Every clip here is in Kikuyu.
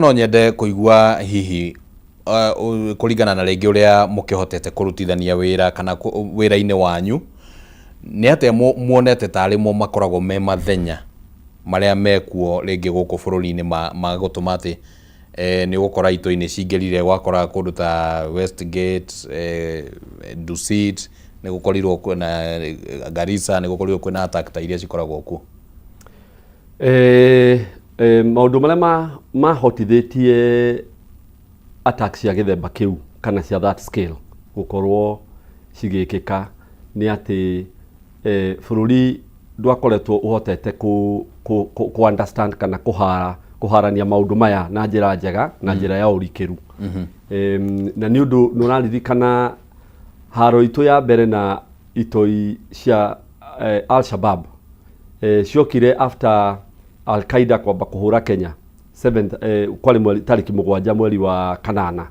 No nyende kũigua hihi kũringana na rĩngĩ ũrĩa mũkĩhotete kũrutithania wĩra kana wĩra-inĩ wanyu, nĩ atĩa muonete tarĩ mo makoragwo me mathenya marĩa mekuo rĩngĩ gũkũ bũrũri-inĩ ma gũtũma atĩ nĩ ũgũkora itoi nĩ cingĩrire ũgakora kũndũ ta Westgate, Dusit, nĩ gũkorirwo kwĩna Garissa, nĩ gũkorirwo kwĩna attack ta iria cikoragwo kuo? Maũndũ marĩa mahotithĩtie attack cia gĩthemba kĩu kana cia that scale gũkorwo cigĩkĩka nĩ atĩ bũrũri ndwakoretwo ũhotete kũ understand kana kũharania maũndũ maya na njĩra njega na njĩra ya ũrikĩru. Na nĩ ũndũ nĩ ũraririkana haro itũ ya mbere na itoi cia Al-Shabaab ciokire after Al-Qaeda kwamba kũhũra Kenya seventh, kwarĩ mweri tarĩki 7 mweri wa kanana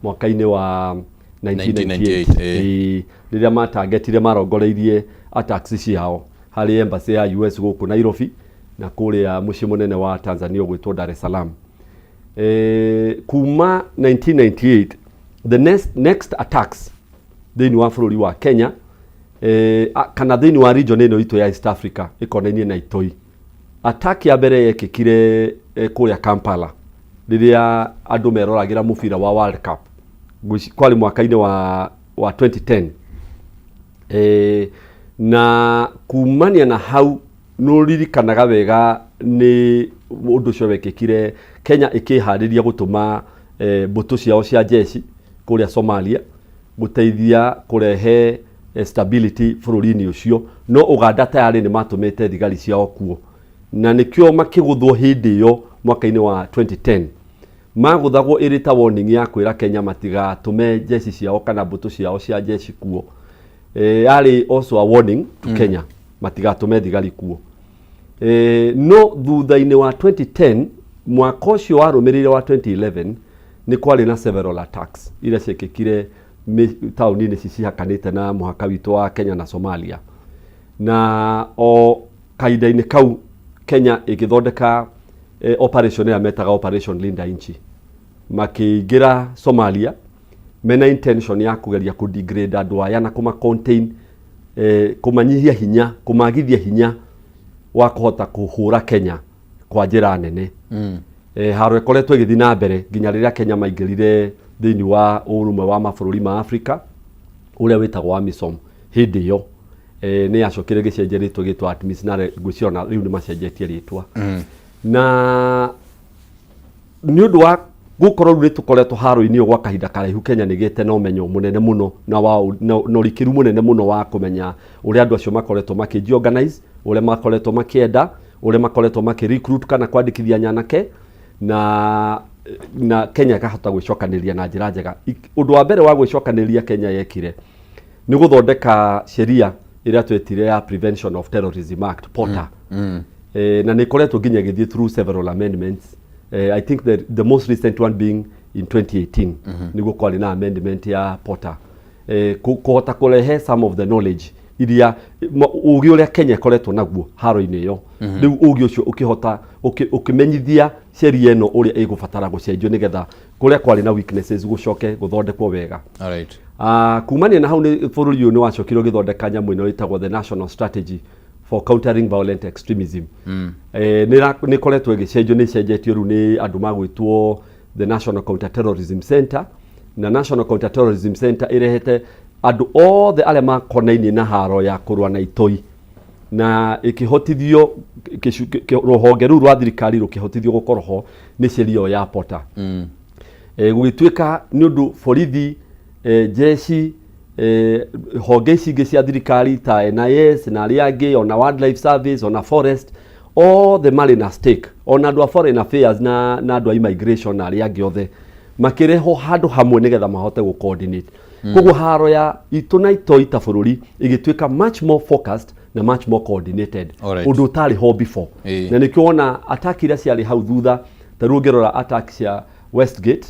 mwaka-inĩ wa 1998. 1998. Ĩĩ, rĩrĩa matangetire marongoreirie attacks ciao harĩ embassy ya US gũkũ Nairobi na kũrĩa mũciĩ mũnene wa Tanzania ũgwĩtwo Dar es Salaam. Kuma 1998 the next attacks thĩinĩ wa bũrũri wa Kenya kana thĩinĩ wa region ĩno itũ ya East Africa ĩkonainie na itoi, attack ya mbere yekĩkire kũrĩa Kampala rĩrĩa andũ meroragĩra mũbira wa World Cup. Kwarĩ mwaka-inĩ wa 2010. Na kumania na hau nũririkanaga wega nĩ ũndũ ũcio wekĩkire Kenya ĩkĩharĩria gũtũma mbũtũ ciao cia jeshi kũrĩa Somalia gũteithia kũrehe stability bũrũri-inĩ ũcio, no Uganda tayarĩ nĩ matũmĩte thigari ciao kuo na nĩkĩo makĩgũthwo hĩndĩ ĩyo mwaka-inĩ wa 2010. Magũthagwo ĩrĩ ta warning ya kwĩra Kenya matigatũme jeshi ciao kana mbũtũ ciao cia jeshi kuo. Yarĩ also a warning to Kenya matigatũme thigari kuo. No thutha-inĩ wa 2010, mwaka ũcio warũmĩrĩire wa 2011, nĩ kwarĩ na several attacks iria ciekĩkire taũni-inĩ ici cihakanĩte na mũhaka witũ wa Kenya na Somalia, na o kahinda-inĩ kau Kenya ĩgĩthondeka operation ĩrĩa metaga Operation Linda Nchi. Makĩingĩra Somalia mena intention ya kũgeria kũ degrade andũ aya na kũma contain, kũmanyihia hinya, kũmagithia hinya wa kũhota kũhũra Kenya kwa njĩra nene. Haro ĩkoretwo ĩgĩthiĩ na mbere nginya rĩrĩa Kenya maingĩrire thĩinĩ wa ũrũmwe wa mabũrũri ma Afrika ũrĩa wĩtagwo AMISOM. Hĩndĩ ĩyo nĩ yacokire gĩcenjia rĩtwa gĩtwa ATMIS, na ngwĩciria ona rĩu nĩ macenjetie rĩtwa. Na nĩ ũndũ wa gũkorwo rĩu nĩ tũkoretwo haro-inĩ ĩyo gwa kahinda karaihu, Kenya nĩ gĩte na ũmenyo mũnene mũno na ũrikĩru mũnene mũno wa kũmenya ũrĩa andũ acio makoretwo makĩji organize, ũrĩa makoretwo makĩenda, ũrĩa makoretwo makĩ recruit kana kwandĩkithia nyanake, na Kenya ĩkahota gwĩcokanĩrĩria na njĩra njega. Ũndũ wa mbere wa gwĩcokanĩrĩria Kenya yekire nĩ gũthondeka sheria ĩrĩa twetire ya Prevention of Terrorism Act, POTA. Na nĩ ĩkoretwo nginya ĩgĩthiĩ through several amendments. I think the most recent one being in 2018, nĩguo kwarĩ na amendment ya POTA kũhota kũrehe some of the knowledge iria ũgĩ ũrĩa Kenya ĩkoretwo naguo haro-inĩ ĩyo. Rĩu ũgĩ ũcio ũkĩhota ũkĩmenyithia sheria ĩno ũrĩa ĩgũbatara gũcenjio nĩgetha kũrĩa kwarĩ na weaknesses gũcoke gũthondekwo wega. Kumania na hau nĩ bũrũri ũyũ nĩ wacokire ũgĩthondeka nyamũ ĩno ĩtagwo the National Strategy for Countering Violent Extremism. Nĩ ĩkoretwo ĩgĩcenjio, nĩ ĩcenjetio rĩu nĩ andũ magwĩtwo the National Counter Terrorism Center, na National Counter Terrorism Center ĩrehete andũ othe arĩa makonainie na haro ya kũrũa na itoi na ĩkĩhotithio rũhonge rũu rwa thirikari rũkĩhotithio gũkorwo ho nĩ sheria ĩyo ya POTA. Gũgĩtuĩka nĩ ũndũ borithi, jeshi, honge ici ingĩ cia thirikari ta NIS na arĩa angĩ, ona Wildlife Service, ona forest, othe marĩ na stake, ona andũ a foreign affairs na andũ a immigration na arĩa angĩ othe makĩrehwo handũ hamwe nĩgetha mahote gũ coordinate. Koguo haro ya itũ na itoi ta bũrũri ĩgĩtuĩka much more focused na much more coordinated, ũndũ ũtarĩ ho before. Na nĩkĩo wona attack iria ciarĩ hau thutha, ta rĩu ũngĩrora attack cia Westgate,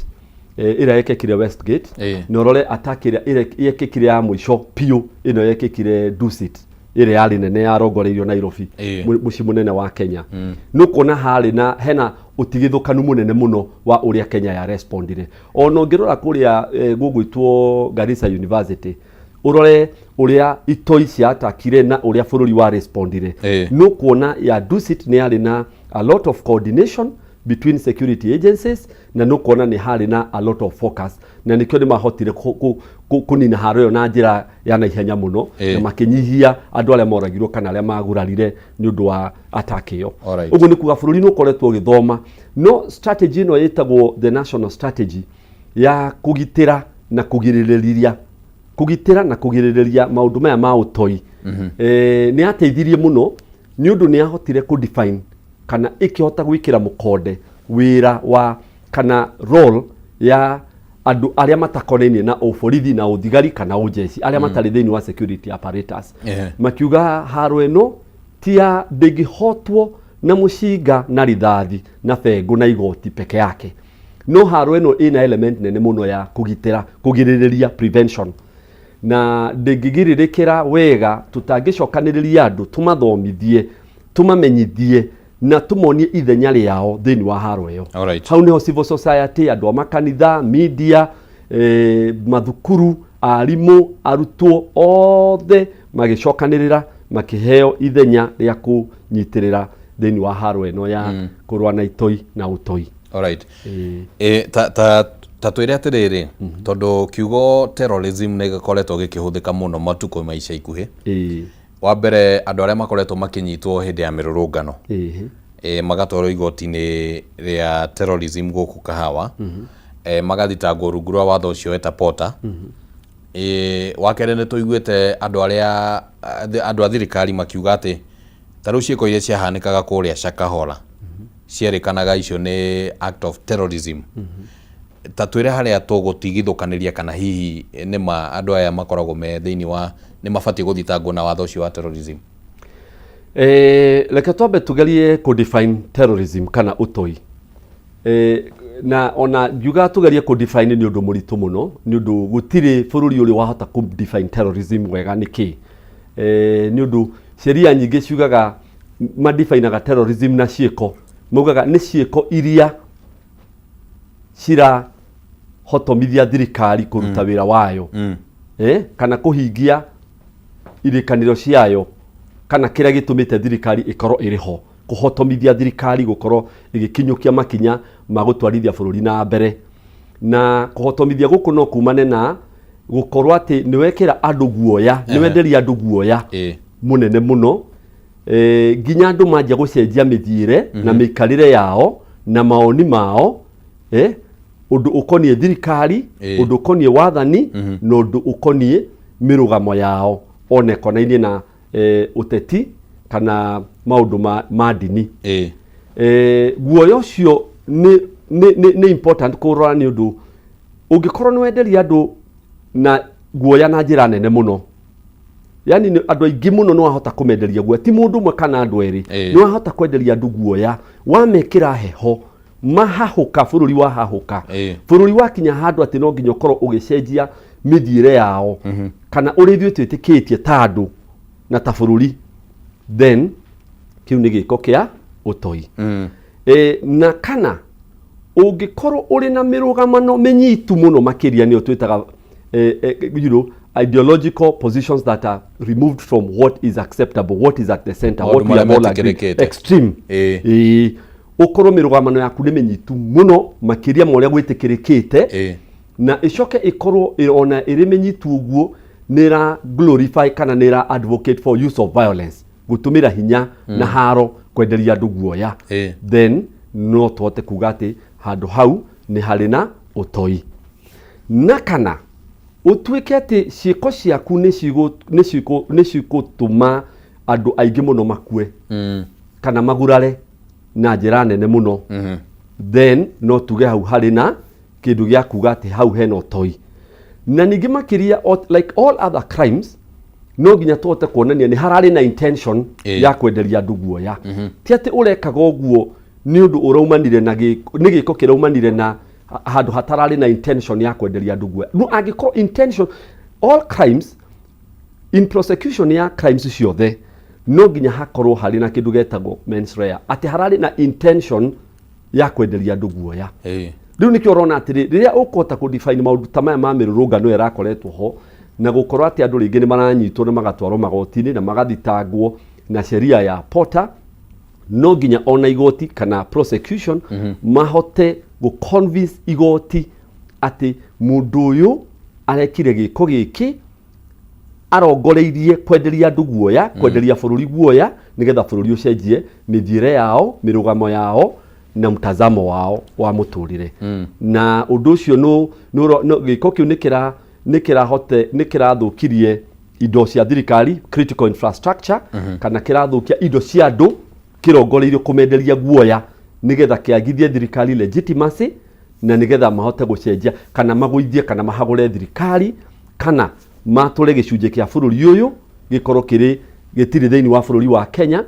ĩrĩa yekĩkire Westgate, na ũrore attack ĩrĩa yekĩkire ya mũico biũ, ĩno yekĩkire Dusit. Ĩrĩa yarĩ nene yarongoreirio Nairobi, mũciĩ mũnene wa Kenya, nĩ ũkuona harĩ na hena ũtigithũkanu mũnene mũno wa ũrĩa Kenya ya respondire. Ona ũngĩrora kũrĩa gũgwĩtwo Garissa University, ũrore ũrĩa itoi ciatakire na ũrĩa bũrũri wa respondire, nĩ ũkuona ya Dusit nĩ yarĩ na a lot of coordination between security agencies, na nĩ ũkuona nĩ harĩ na a lot of focus, na nĩkĩo nĩ mahotire kũnina haro ĩyo na njĩra ya naihenya mũno na makĩnyihia andũ arĩa moragirwo kana arĩa magurarire nĩ ũndũ wa attack ĩyo. Ũguo nĩ kuga bũrũri nĩ ũkoretwo ũgĩthoma, no strategy ĩno ĩtagwo the national strategy ya kũgitĩra na kũgirĩrĩria maũndũ maya ma ũtoi, nĩ yateithirie mũno nĩ ũndũ nĩ yahotire kũ define kana ĩkĩhota gwĩkĩra mũkonde wĩra wa kana role ya andũ arĩa matakonainie na ũborithi na ũthigari kana ũjeshi, arĩa matarĩ thĩinĩ wa security apparatus. Makiuga haro ĩno ti ya ndĩngĩhotwo na mũcinga na rithathi na bengũ na igoti peke yake, no haro ĩno ĩna element nene mũno ya kũgitĩra, kũgirĩrĩria, prevention, na ndĩngĩgirĩrĩkĩra wega tũtangĩcokanĩrĩria andũ, tũmathomithie, tũmamenyithie na tũmonie ithenya rĩao thĩinĩ wa haro ĩyo. Hau nĩho civil society, andũ a makanitha, media, mathukuru, arimũ, arutwo othe magĩcokanĩrĩra makĩheo ithenya rĩa kũnyitĩrĩra thĩinĩ wa haro ĩno ya kũrũa na itoi na ũtoi. Ta twĩre atĩrĩrĩ, tondũ kiugo terrorism nĩ gĩkoretwo gĩkĩhũthĩka mũno matukũ ma ica ikuhĩ. Wa mbere, andũ arĩa makoretwo makĩnyitwo hĩndĩ ya mĩrũrũngano, magatwarwo igoti-inĩ rĩa terrorism gũkũ Kahawa, magathitangwo rungu rwa watho ũcio weta Porter. Wa kerĩ, nĩ tũiguĩte andũ arĩa andũ a thirikari makiuga atĩ ta rĩu ciĩko iria ciahanĩkaga kũrĩa Shakahola cierĩkanaga icio nĩ act of terrorism. Ta twĩre harĩa tũgũtigithũkanĩria, kana hihi nĩ ma andũ aya makoragwo me thĩinĩ wa nĩ mabatiĩ gũthitangwo na watho ũcio wa terrorism? Reke twambe tugerie kũ define terrorism kana ũtoi. Na ona ngiuga tugerie kũ define nĩ ũndũ mũritũ mũno, nĩ ũndũ gũtirĩ bũrũri ũrĩ wahota kũ define terrorism wega nĩ kĩ. Nĩ ũndũ sheria nyingĩ ciugaga madefinaga terrorism na ciĩko, maugaga nĩ ciĩko iria cirahotomithia thirikari kũruta wĩra wayo, kana kũhingia irĩkanĩro ciayo, kana kĩrĩa gĩtũmĩte thirikari ĩkorwo ĩrĩ ho, kũhotomithia thirikari gũkorwo ĩgĩkinyũkia makinya ma gũtwarithia bũrũri na mbere. Na kũhotomithia gũkũ no kumane na gũkorwo atĩ nĩ wekĩra andũ guoya, nĩ wenderia andũ guoya mũnene mũno, nginya andũ manjia gũcenjia mĩthiĩre na mĩikarĩre yao na maoni mao, ũndũ ũkoniĩ thirikari, ũndũ ũkoniĩ wathani, na ũndũ ũkoniĩ mĩrũgamo yao ona ĩkonainie na ũteti kana maũndũ ma ndini. Guoya ũcio nĩ important kũrora, nĩ ũndũ ũngĩkorwo nĩ wenderia andũ na guoya na njĩra nene mũno, yani andũ aingĩ mũno nĩ wahota kũmenderia guoya, ti mũndũ ũmwe kana andũ erĩ, nĩ wahota kwenderia andũ guoya, wamekĩra heho, mahahũka, bũrũri wahahũka, bũrũri wakinya handũ atĩ no nginya ũkorwo ũgĩcenjia mĩthiĩre yao kana ũrĩa ithuĩ twĩtĩkĩtie ta andũ na ta bũrũri, then kĩu nĩ gĩko kĩa ũtoi. Na kana ũngĩkorwo ũrĩ na mĩrũgamano mĩnyitu mũno makĩria, nĩyo twĩtaga ideological positions that are removed from what is acceptable, what is at the center, maũndũ what we marĩa have all agreed. metĩkĩrĩkĩte. Extreme. Ũkorwo mĩrũgamano yaku nĩ mĩnyitu mũno makĩria ma ũrĩa gwĩtĩkĩrĩkĩte, na ĩcoke ĩkorwo ona ĩrĩ mĩnyitu ũguo nĩ ĩra glorify kana nĩ ĩra advocate for use of violence, gũtũmĩra hinya na haro kwenderia andũ guoya, then no tũhote kuga atĩ handũ hau nĩ harĩ na ũtoi. Na kana ũtuĩke atĩ ciĩko ciaku nĩ cigũtũma andũ aingĩ mũno makue kana magurare na njĩra nene mũno, then no tuge hau harĩ na kĩndũ gĩa kuga atĩ hau hena ũtoi. Na ningĩ makĩria, like all other crimes, no nginya tũhote kuonania nĩ hararĩ na intention ya kwenderia andũ guoya, ti atĩ ũrekaga ũguo nĩ ũndũ ũraumanire na nĩ gĩko kĩraumanire na handũ hatararĩ na intention ya kwenderia andũ guoya. No angĩkorwo intention, all crimes In prosecution ya crimes ciothe no nginya hakorwo harĩ na kĩndũ getagwo mens rea, atĩ hararĩ na intention ya kwenderia andũ guoya. Rĩu nĩkĩo ũrona atĩrĩ, rĩrĩa ũkũhota kũ define maũndũ ta maya ma mĩrũrũngano ĩyo ĩrakoretwo ho, na gũkorwo atĩ andũ rĩngĩ nĩ maranyitwo na magatwarwo magoti-inĩ na magathitangwo na sheria ya Porter, no nginya ona igoti kana prosecution mahote gũ convince igoti atĩ mũndũ ũyũ arekire gĩko gĩkĩ arongoreirie kwenderia andũ guoya, kwenderia bũrũri guoya, nĩgetha bũrũri ũcenjie mĩthiĩre yao, mĩrũgamo yao na mtazamo wao wa mũtũrĩre. Na ũndũ ũcio gĩko kĩu nĩ kĩrathũkirie indo cia thirikari, critical infrastructure, kana kĩrathũkia indo cia andũ kĩrongoreirio kũmenderia guoya nĩgetha kĩagithie thirikari legitimacy, na nĩgetha mahote gũcenjia kana magũithie kana mahagũre thirikari kana matũre gĩcunjĩ kĩa bũrũri ũyũ gĩkorwo kĩrĩ gĩtirĩ thĩinĩ wa bũrũri wa Kenya,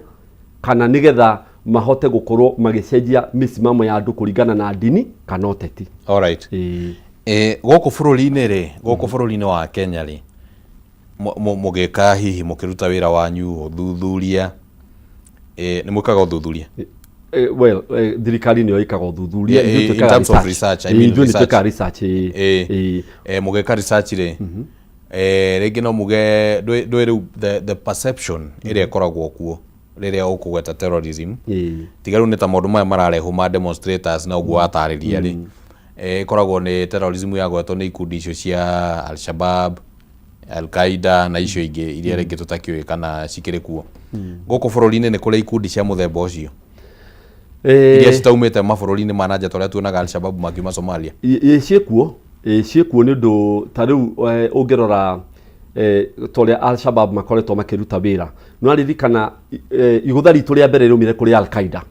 kana nĩgetha mahote gũkorwo magĩcenjia mĩsimamo ya andũ kũringana na ndini kana ũteti. Alright. Ĩĩ. Gũkũ bũrũri-inĩ rĩ, gũkũ bũrũri-inĩ wa Kenya rĩ, mũgĩka hihi mũkĩruta wĩra wanyu ũthuthuria, nĩ mwĩkaga ũthuthuria? Well, thirikari nĩyo ĩkaga ũthuthuria. Yeah, ithuĩ in twĩkaga terms of research. research, I mean Ithuĩ nĩ research. twĩkaga research, ĩĩ. Ĩĩ. Mũgĩka research rĩ, rĩngĩ no muge ndũĩ rĩu the perception ĩrĩa ĩkoragwo kuo rĩrĩa ũkũgweta terrorism, tiga rĩu nĩ ta maũndũ maya mararehwo ma demonstrators na ũguo watarĩria rĩ, ĩkoragwo nĩ terrorism yagwetwo nĩ ikundi icio cia Al-Shabaab, Al-Qaeda na icio ingĩ iria rĩngĩ tũtakĩũĩ kana cikĩrĩ kuo. Gũkũ bũrũri-inĩ nĩ kũrĩ ikundi cia mũthemba ũcio iria citaumĩte mabũrũri-inĩ ma nanja ta ũrĩa tuonaga Al-Shabaab makiuma Somalia? Ĩ ciĩkuo, ĩ ciĩkuo, nĩ ũndũ ta rĩu ũngĩrora ta ũrĩa Al-Shabaab makoretwo makĩruta wĩra, no aririkana igũtha ritũ rĩa mbere rĩaumire kũrĩ Al-Qaeda.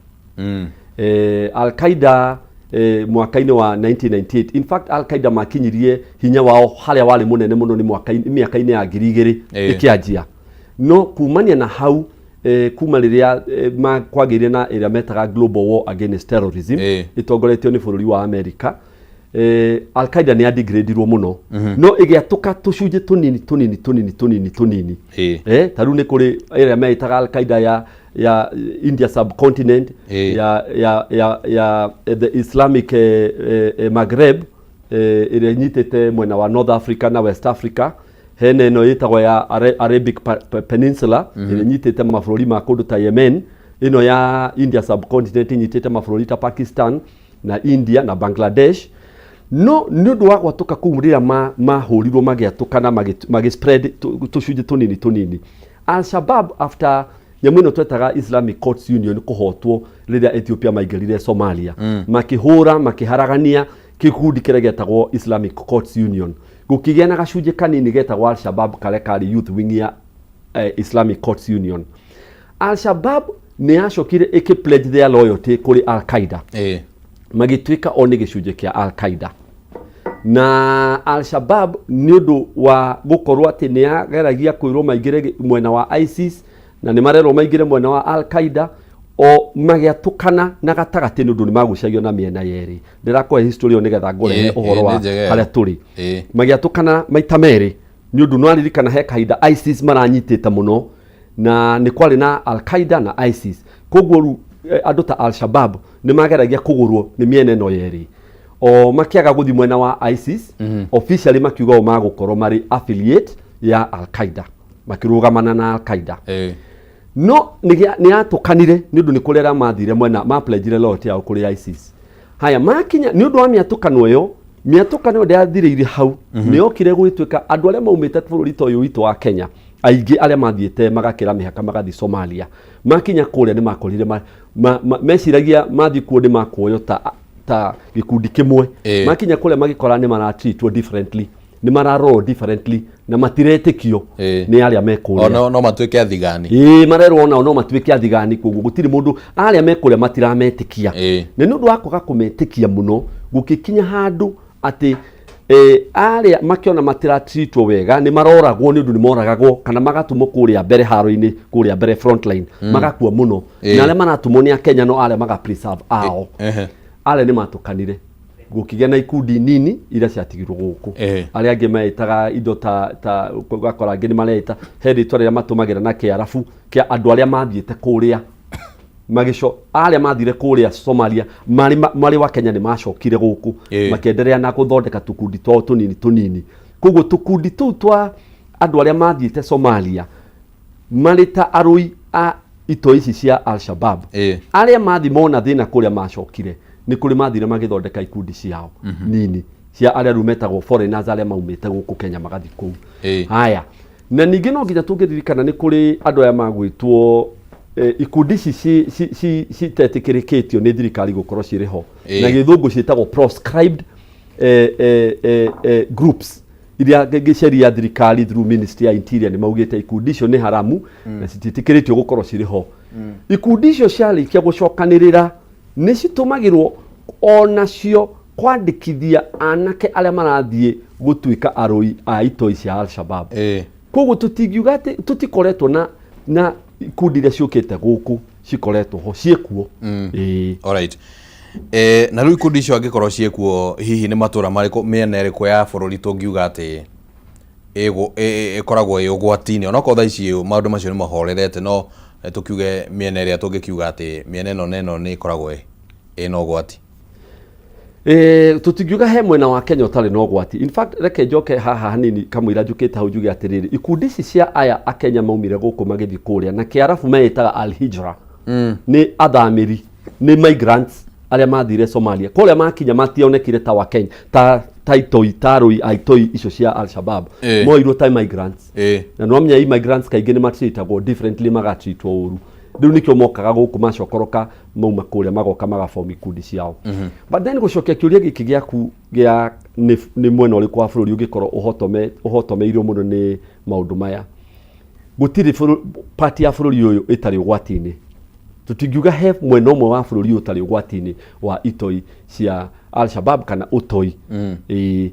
Al-Qaeda mwaka-inĩ wa 1998, in fact Al-Qaeda makinyirie hinya wao harĩa warĩ mũnene mũno nĩ mĩaka-inĩ ya 2000 ĩkĩanjia. No kumania na hau, kuma rĩrĩa kwagĩire na ĩrĩa metaga Global War Against Terrorism ĩtongoretio nĩ bũrũri wa America, Al-Qaeda nĩ yadegradirwo mũno, no ĩgĩatũka tũcunjĩ tũnini tũnini tũnini tũnini tũnini. Ta rĩu nĩ kũrĩ ĩrĩa meĩtaga Al-Qaeda ya India subcontinent, ya the Islamic Maghreb, ĩrĩa ĩnyitĩte mwena wa North Africa na West Africa. Hena ĩno ĩtagwo ya Arabic Peninsula, ĩrĩa ĩnyitĩte mabũrũri ma kũndũ ta Yemen. Ĩno ya India subcontinent ĩnyitĩte mabũrũri ta Pakistan na India na Bangladesh. No nĩ ũndũ wa gwatũka kũu, rĩrĩa mahũrirwo magĩatũka na magĩ spread tũcunjĩ tũnini tũnini, Al-Shabaab, after nyamũ ĩno twetaga Islamic Courts Union kũhotwo rĩrĩa Ethiopia maingĩrire Somalia, makĩhũra makĩharagania kĩkundi kĩrĩa gĩetagwo Islamic Courts Union, gũkĩgĩa na gacunjĩ kanini getagwo Al-Shabaab karĩa karĩ youth wing ya Islamic Courts Union. Al-Shabaab nĩ yacokire ĩkĩ pledge their loyalty kũrĩ Al-Qaeda, magĩtuĩka o nĩ gĩcunjĩ kĩa Al-Qaeda. Na Al-Shabaab, nĩ ũndũ wa gũkorwo atĩ nĩ yageragia kwĩrwo maingĩre mwena wa ISIS na nĩ marerwo maingĩre mwena wa Al-Qaeda, o magĩatũkana na gatagatĩ nĩ ũndũ nĩ magucagio na mĩena yerĩ. Ndĩrakũhe history ĩyo nĩgetha ngũrehe ũhoro wa Nĩ njega ĩyo. harĩa tũrĩ. Magĩatũkana maita merĩ nĩ ũndũ no aririkana he kahinda ISIS maranyitĩte mũno na nĩ kwarĩ na Al-Qaeda na ISIS. Koguo rĩu andũ ta Al-Shabaab nĩ mageragia kũgũrwo nĩ mĩena ĩno yerĩ, o makĩaga gũthiĩ mwena wa ISIS. Officially makiuga o magũkorwo marĩ affiliate ya Al-Qaeda, makĩrũgamana na Al-Qaeda. No nĩ yatũkanire nĩ ũndũ nĩ kũrĩ arĩa mathire mwena ma pledgire loyalty yao kũrĩ ISIS. Haya, makinya nĩ ũndũ wa mĩatũkano ĩyo, mĩatũkano ĩyo ndĩathirĩire hau. Nĩ yokire gwĩtuĩka andũ arĩa maumĩte bũrũri ta ũyũ witũ wa Kenya, aingĩ arĩa mathiĩte magakĩra mĩhaka magathiĩ Somalia, makinya kũrĩa nĩ makorire meciragia mathiĩ kuo nĩ makuoywo ta gĩkundi kĩmwe. Makinya kũrĩa magĩkora nĩ maratreatwo differently, nĩ mararorwo differently na matiretĩkio nĩ arĩa me O kũrĩa. no matuĩke athigani. Ĩĩ, marerwo onao no matuĩke athigani, koguo gũtirĩ mũndũ, arĩa me kũrĩa matirametĩkia. Na nĩ ũndũ wa kwaga kũmetĩkia mũno, gũgĩkinya handũ atĩ arĩa makĩona matiratreatwo wega, nĩ maroragwo, nĩ ũndũ nĩ moragagwo kana magatũmwo kũrĩa mbere haro-inĩ, kũrĩa mbere frontline, magakua mũno. Na arĩa maratũmwo nĩ Akenya, no arĩa maga preserve ao. Arĩa nĩ matũkanire. Gũkĩgĩa na ikundi nini iria ciatigirwo gũkũ. Arĩa angĩ meĩtaga indo ta ta ũgakora angĩ nĩ mareĩta he rĩtwa rĩrĩa matũmagĩra na kĩarabu kĩa andũ arĩa mathiĩte kũrĩa magĩco arĩa mathire kũrĩa Somalia marĩ marĩ wa Kenya nĩ macokire gũkũ, makĩenderea na gũthondeka tũkundi twao tũnini tũnini. Koguo tũkundi tũu twa andũ arĩa mathiĩte Somalia marĩ ta arũi a itoi ici cia Al-Shabab, arĩa mathi mona thĩna kũrĩa macokire, nĩ kũrĩ mathire magĩthondeka ikundi ciao nini cia arĩa rĩu metagwo foreigners, arĩa maumĩte gũkũ Kenya magathiĩ kũu. Haya, na ningĩ no nginya tũngĩririkana nĩ kũrĩ andũ aya magwĩtwo ikundi ici citetĩkĩrĩkĩtio nĩ thirikari gũkorwo cirĩ ho, na gĩthũngũ ciĩtagwo proscribed groups, iria sheria ya thirikari through Ministry ya Interior nĩ maugĩte ikundi icio nĩ haramu na citiĩtĩkĩrĩtio gũkorwo cirĩ ho. Ikundi icio ciarĩkia gũcokanĩrĩra nĩ citũmagĩrwo onacio kwandĩkithia anake arĩa marathiĩ gũtuĩka arũi a itoi cia Al-Shabab. Koguo tũtingiuga atĩ tũtikoretwo na ikundi iria ciũkĩte gũkũ, cikoretwo ho, ciĩkuo. Ĩĩ. Alright. Na rĩu ikundi icio angĩkorwo ciĩkuo, hihi nĩ matũra marĩkũ, mĩena ĩrĩkũ ya bũrũri tũngiuga atĩ ĩkoragwo ĩ ũgwati-inĩ, onokorwo thaa ici maũndũ macio nĩ mahorerete, no tũkiuge mĩena ĩrĩa tũngĩkiuga atĩ mĩena ĩno na ĩno nĩ ĩkoragwo ĩna ũgwati? Tũtingiuga he mwena wa Kenya ũtarĩ na ũgwati. In fact, reke njoke haha hanini kamũira njũkĩte hau njuge atĩrĩrĩ, ikundi ici cia aya Akenya maumire gũkũ magĩthiĩ kũrĩa na kĩarabu meĩtaga Al-Hijra, nĩ athamĩri, nĩ migrants arĩa mathire Somalia. Kũrĩa makinya mationekire ta wa Kenya, ta itoi, ta arũi a itoi icio cia Al-Shabab. Moirwo ta migrants. Na nĩwamenya immigrants kaingĩ nĩ matreatagwo differently, magatreatwo ũru. Rĩu nĩkĩo mokaga gũkũ, macokoroka mauma kũrĩa magoka magaform ikundi ciao. But then gũcokia kĩũria gĩkĩ gĩaku gĩa nĩ mwena ũrĩkũ wa bũrũri ũngĩkorwo ũhotomeirwo mũno nĩ maũndũ maya, gũtirĩ part ya bũrũri ũyũ ĩtarĩ ũgwati-inĩ. Tũtingiuga he mwena ũmwe wa bũrũri ũyũ ũtarĩ ũgwati-inĩ wa itoi cia Al-Shabab kana ũtoi. Ĩĩ,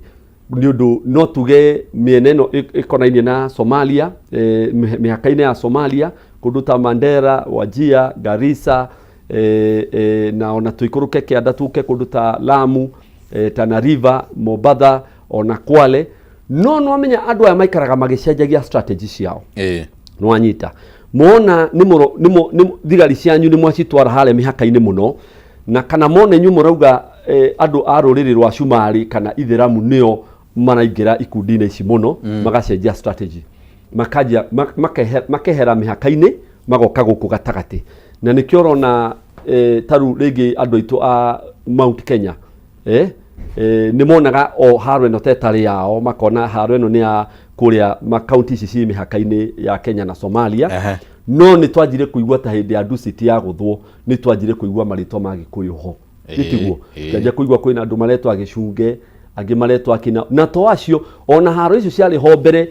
nĩ ũndũ no tuge mĩena ĩno ĩkonainie na Somalia, mĩhaka-inĩ ya Somalia, kũndũ ta Mandera, Wajir, Garissa, na ona tũikũrũke kĩanda tuke kũndũ ta Lamu, Tana River, Mombasa, ona Kwale. No nĩwamenya andũ aya maikaraga magĩcenjagia strategy ciao. Nĩwanyita mona nĩ thigari cianyu nĩ mwacitwara harĩa mĩhaka-inĩ mũno, na kana mona inyuĩ mũrauga andũ a rũrĩrĩ rwa Cumarĩ kana Ithĩramu nĩo maraingĩra ikundi-inĩ ici mũno, magacenjia strategy, makanjia makehera mĩhaka-inĩ magoka gũkũ gatagatĩ. Na nĩkĩo ũrona taru rĩngĩ andũ aitũ a Mount Kenya nĩ monaga o haro ĩno ta ĩtarĩ yao, makona haro ĩno nĩ ya kũrĩa makaunti ici ci mĩhaka-inĩ ya Kenya na Somalia. No nĩ twanjire kũigua ta hĩndĩ ya Dusit ya gũthwo, nĩ twanjire kũigua marĩtwa ma Gĩkũyũ ho. Gĩtiguo twanjia kũigua kwĩna andũ maretwo Agĩcunge, angĩ maretwo akina, na to acio ona haro icio ciarĩ ho mbere,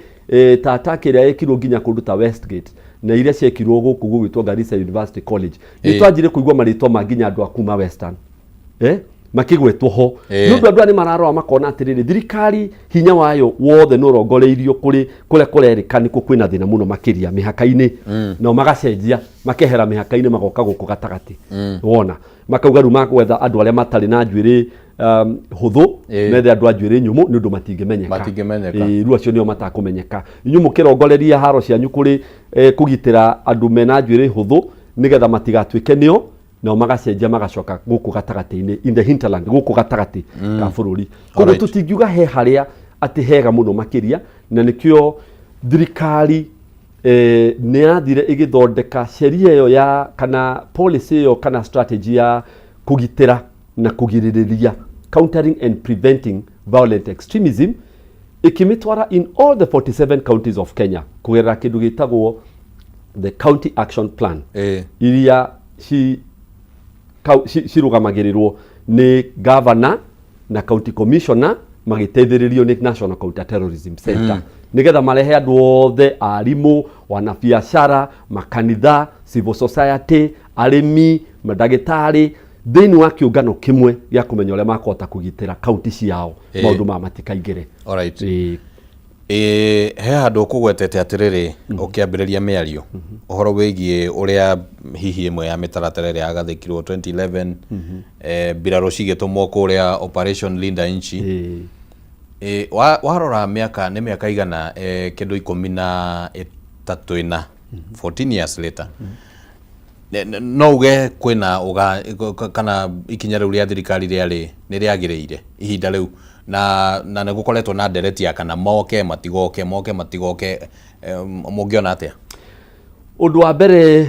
ta attack ĩrĩa yekirwo nginya kũndũ ta Westgate na iria ciekirwo gũkũ gũgwĩtwo Garissa University College, nĩ twanjire kũigua marĩtwa ma nginya andũ a kuma Western makĩgwetwo ho. Nĩ ũndũ andũ aya nĩ mararora makona atĩrĩrĩ, thirikari hinya wayo wothe nĩ ũrongoreirio kũrĩ kũrĩa kũrerĩka nĩkuo kwĩna thĩna mũno makĩria mĩhaka-inĩ, nao magacenjia makehera mĩhaka-inĩ magoka gũkũ gatagatĩ. Wona makauga rĩu magwetha andũ arĩa matarĩ na njuĩrĩ hũthũ, methe andũ a njuĩrĩ nyũmũ nĩ ũndũ matingĩmenyeka. Matingĩmenyeka. Rĩu acio nĩo matakũmenyeka. Inyuĩ mũkĩrongoreria haro cianyu kũrĩ kũgitĩra andũ mena njuĩrĩ hũthũ nĩgetha matigatuĩke nĩo, nao magacenjia magacoka gũkũ gatagatĩ-inĩ, in the hinterland, gũkũ gatagatĩ ka bũrũri. Koguo tũtingiuga he harĩa atĩ hega mũno makĩria, na nĩkĩo thirikari nĩ yathire ĩgĩthondeka sheria ĩyo ya kana policy ĩyo kana strategy ya kũgitĩra na kũgirĩrĩria, countering and preventing violent extremism, ĩkĩmĩtwara in all the 47 counties of Kenya kũgerera kĩndũ gĩtagwo the County Action Plan, iria cirũgamagĩrĩrwo nĩ governor na county commissioner magĩteithĩrĩrio nĩ National Counter Terrorism Center, nĩgetha marehe andũ othe, arimũ, wanabiacara, makanitha, civil society, arĩmi, mandagĩtarĩ, thĩinĩ wa kĩũngano kĩmwe gĩa kũmenya ũrĩa makũhota kũgitĩra kaunti ciao maũndũ maya matikaingĩre. Ĩĩ, he handũ ũkũgwetete atĩrĩrĩ ũkĩambĩrĩria mĩario ũhoro wĩgiĩ ũrĩa hihi ĩmwe ya mĩtaratara ĩrĩa yagathĩkirwo 2011, mbirarũ cigĩtũmwo kũrĩa Operation Linda Nchi. Ĩĩ, warora mĩaka nĩ mĩaka igana kĩndũ 13 ĩna, 14 years later, no uge kwĩna ũga kana ikinya rĩu rĩa thirikari rĩarĩ nĩ rĩagĩrĩire ihinda rĩu, na nĩ gũkoretwo na ndereti ya kana moke matigoke, moke matigoke, mũngĩona atĩa? Ũndũ wa mbere,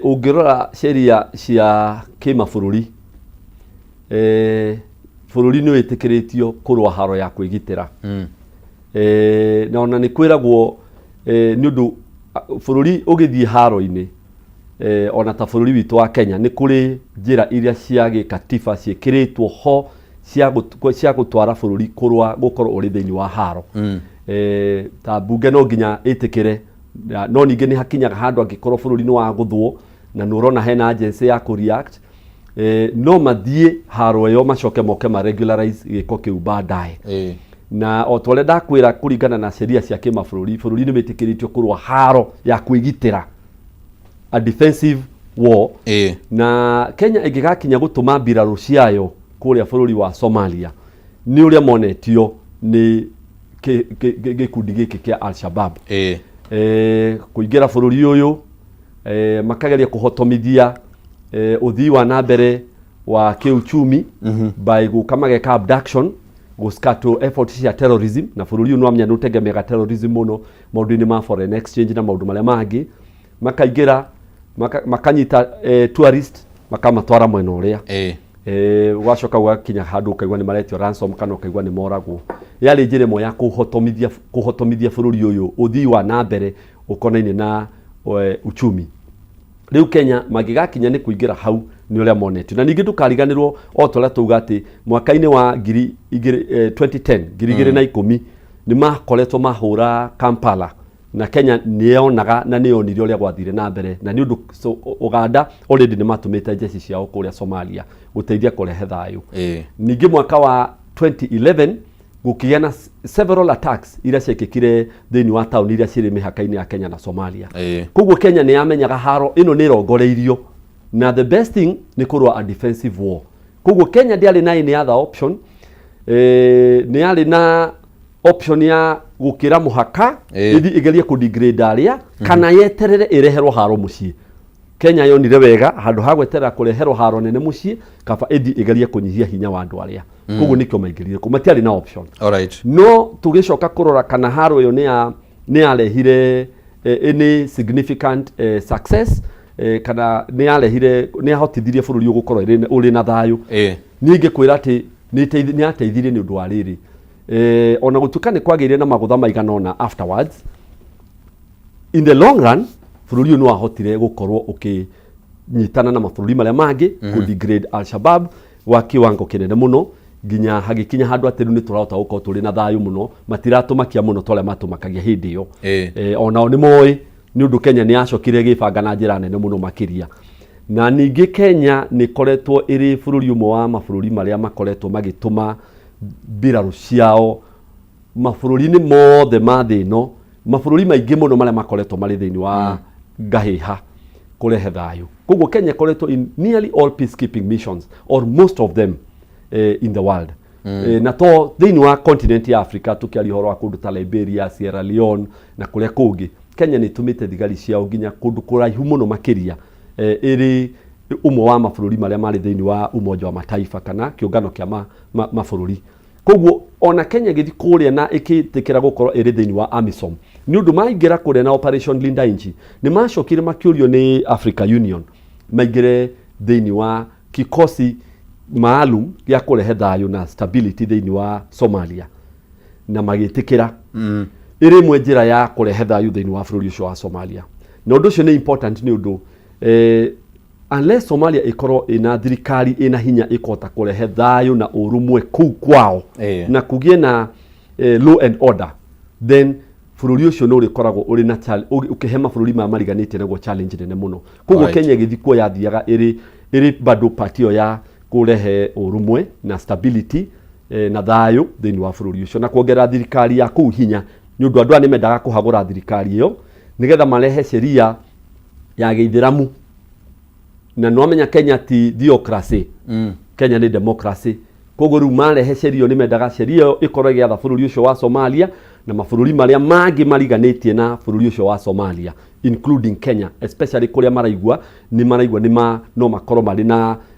ũngĩrora sheria cia kĩmabũrũri, bũrũri nĩ wĩtĩkĩrĩtio kũrũa haro ya kwĩgitĩra. Na ona nĩ kwĩragwo, nĩ ũndũ bũrũri ũgĩthiĩ haro-inĩ, ona ta bũrũri witũ wa Kenya, nĩ kũrĩ njĩra iria cia gĩkatiba ciĩkĩrĩtwo ho cia gũtwara bũrũri kũrũa gũkorwo ũrĩ thĩinĩ wa haro. Ta mbunge no nginya ĩtĩkĩre, no ningĩ nĩ hakinyaga handũ angĩkorwo bũrũri nĩ wagũthwo na nĩ ũrona hena agency ya kũ react, no mathiĩ haro ĩyo macoke moke ma regularize gĩko kĩu baadaye. Na o ta ũrĩa ndakwĩra, kũringana na sheria cia kĩmabũrũri, bũrũri nĩ wĩtĩkĩrĩtio kũrũa haro ya kwĩgitĩra, a defensive war. Na Kenya ĩngĩgakinya gũtũma mbirarũ ciayo kũrĩa bũrũri wa Somalia nĩ ũrĩa monetio nĩ gĩkundi gĩkĩ kĩa Al-Shabaab kũingĩra bũrũri ũyũ, makageria kũhotomithia ũthii wa na mbere wa kĩuchumi by gũka mageka abduction, gũscuttle effort cia terrorism. Na bũrũri ũyũ nĩwamenya nĩ ũtegemeaga terrorism mũno maũndũ-inĩ ma foreign exchange na maũndũ marĩa mangĩ. Makaingĩra, makanyita tourist, makamatwara mwena ũrĩa. Ũgacoka ũgakinya handũ ũkaigua nĩ maretio ransom kana ũkaigua nĩ moragwo. Yarĩ njĩra ĩmwe ya kũhotomithia bũrũri ũyũ ũthii wa na mbere ũkonainie na uchumi. Rĩu Kenya mangĩgakinya nĩ kũingĩra hau nĩ ũrĩa monetio. Na ningĩ ndũkariganĩrwo, o ta ũrĩa tauga atĩ mwaka-inĩ wa 2000, 2010, 2010, nĩ makoretwo mahũra Kampala, na Kenya nĩ yonaga na nĩ yonire ũrĩa gwathire na mbere, na nĩ ũndũ so, Uganda already nĩ matũmĩte jeshi ciao kũrĩa Somalia gũteithia kũrehe thayũ. Ningĩ mwaka wa 2011 gũkĩgĩa na several attacks iria ciekĩkire thĩinĩ wa taũni iria cirĩ mĩhaka-inĩ ya Kenya na Somalia. Koguo Kenya nĩ yamenyaga haro ĩno nĩ ĩrongoreirio na the best thing nĩ kũrũa a defensive war. Koguo Kenya ndĩarĩ na any other option, nĩ yarĩ na option ya gũkĩra mũhaka ĩthiĩ ĩgerie kũ-degrade arĩa kana yeterere ĩreherwo haro mũciĩ. Kenya yonire wega handũ ha gweterera kũreherwo haro nene mũciĩ, kaba ĩthiĩ ĩgerie kũnyihia hinya wa andũ arĩa. Koguo nĩkĩo maingĩrire kũ matiarĩ na option. No tũgĩcoka kũrora kana haro ĩyo nĩ yarehire any significant success, kana nĩ yarehire, nĩ yahotithirie bũrũri ũyũ gũkorwo ũrĩ na thayũ, niĩ ingĩkwĩra atĩ nĩ yateithirie nĩ ũndũ wa rĩrĩ, ona gũtuĩka nĩ kwagĩire na magũtha maigana ũna afterwards, in the long run bũrũri ũyũ nĩ wahotire gũkorwo ũkĩnyitana na mabũrũri marĩa mangĩ kũ-degrade Al-Shabaab gwa kiwango kĩnene mũno, nginya hagĩkinya handũ atĩ rĩu nĩ tũrahota gũkorwo tũrĩ na thayũ mũno, matiratũmakia mũno ta ũrĩa matũmakagia hĩndĩ ĩyo. Onao nĩ moĩ nĩ ũndũ Kenya nĩ yacokire ĩgĩbanga na njĩra nene mũno makĩria. Na ningĩ Kenya nĩ ĩkoretwo ĩrĩ bũrũri ũmwe wa mabũrũri marĩa makoretwo magĩtũma mbirarũ ciao mabũrũri-inĩ mothe ma thĩ ĩno, mabũrũri maingĩ mũno marĩa makoretwo marĩ thĩinĩ wa ngahĩha, kũrehe thayũ. Koguo Kenya ĩkoretwo in nearly all peacekeeping missions or most of them in the world. Na to thĩinĩ wa continent ya Africa, tũkĩaria ũhoro wa kũndũ ta Liberia, Sierra Leone na kũrĩa kũngĩ, Kenya nĩ ĩtũmĩte thigari ciao nginya kũndũ kũraihu mũno makĩria, ĩrĩ ũmwe wa mabũrũri marĩa marĩ thĩinĩ wa Umoja wa Mataifa kana kĩũngano kĩa mabũrũri. Koguo ona Kenya ĩgĩthiĩ kũrĩa na ĩkĩtĩkĩra gũkorwo ĩrĩ thĩinĩ wa AMISOM, nĩ ũndũ maingĩra kũrĩa na Operation Linda Nchi, nĩ macokire makĩũrio nĩ Africa Union maingĩre thĩinĩ wa kikosi maalum gĩa kũrehe thayũ na stability thĩinĩ wa Somalia, na magĩtĩkĩra ĩrĩ ĩmwe njĩra ya kũrehe thayũ thĩinĩ wa bũrũri ũcio wa Somalia. Na ũndũ ũcio nĩ important nĩ ũndũ unless Somalia ĩkorwo ĩna thirikari ĩna hinya ĩkũhota kũrehe thayũ na ũrũmwe kũu kwao na kũgĩe na law and order, then bũrũri ũcio nĩ ũrĩkoragwo ũrĩ na ũkĩhe mabũrũri maya mariganĩtie naguo challenge nene mũno. Koguo Kenya ĩgĩthiĩ kuo yathiaga ĩrĩ bado part ĩyo ya kũrehe ũrũmwe na stability na thayũ thĩinĩ wa bũrũri ũcio na kuongerera thirikari ya kũu hinya. Nĩ ũndũ andũ aya nĩ mendaga kũhagũra thirikari ĩyo nĩgetha marehe sheria ya gĩithĩramu. Na nĩwamenya Kenya ti theocracy. Kenya nĩ democracy. Koguo rĩu marehe sheria ĩyo nĩ mendaga sheria ĩyo ĩkorwo ĩgĩatha bũrũri ũcio wa Somalia na mabũrũri marĩa mangĩ mariganĩtie na bũrũri ũcio wa Somalia, including Kenya, especially kũrĩa maraigua nĩ maraigua nĩ ma no makorwo marĩ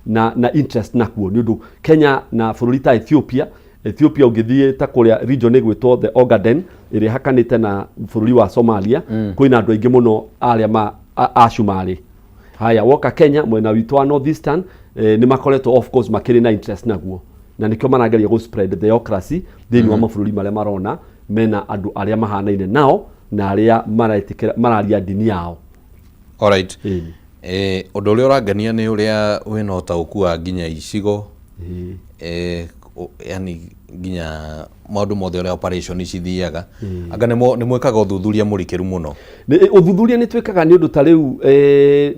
na interest nakuo, nĩ ũndũ Kenya na bũrũri ta Ethiopia. Ethiopia ũngĩthiĩ ta kũrĩa region ĩgwĩtwo the Ogaden ĩrĩa ĩhakanĩte na bũrũri wa Somalia, kwĩna andũ aingĩ mũno arĩa ma a Cumarĩ. Haya, woka Kenya mwena witũ wa North Eastern, nĩ makoretwo of course makĩrĩ na interest naguo, na nĩkĩo marageria gũ spread theocracy thĩinĩ wa mabũrũri marĩa marona mena andũ arĩa mahanaine nao na arĩa maretĩkĩra mararia ndini yao. Alright. Ũndũ ũrĩa ũrangenia nĩ ũrĩa wĩna ũtaũku wa nginya icigo, yani nginya maũndũ mothe ũrĩa operation cithiaga. Anga nĩ mwĩkaga ũthuthuria mũrikĩru mũno? Ũthuthuria nĩ twĩkaga, nĩ ũndũ ta rĩu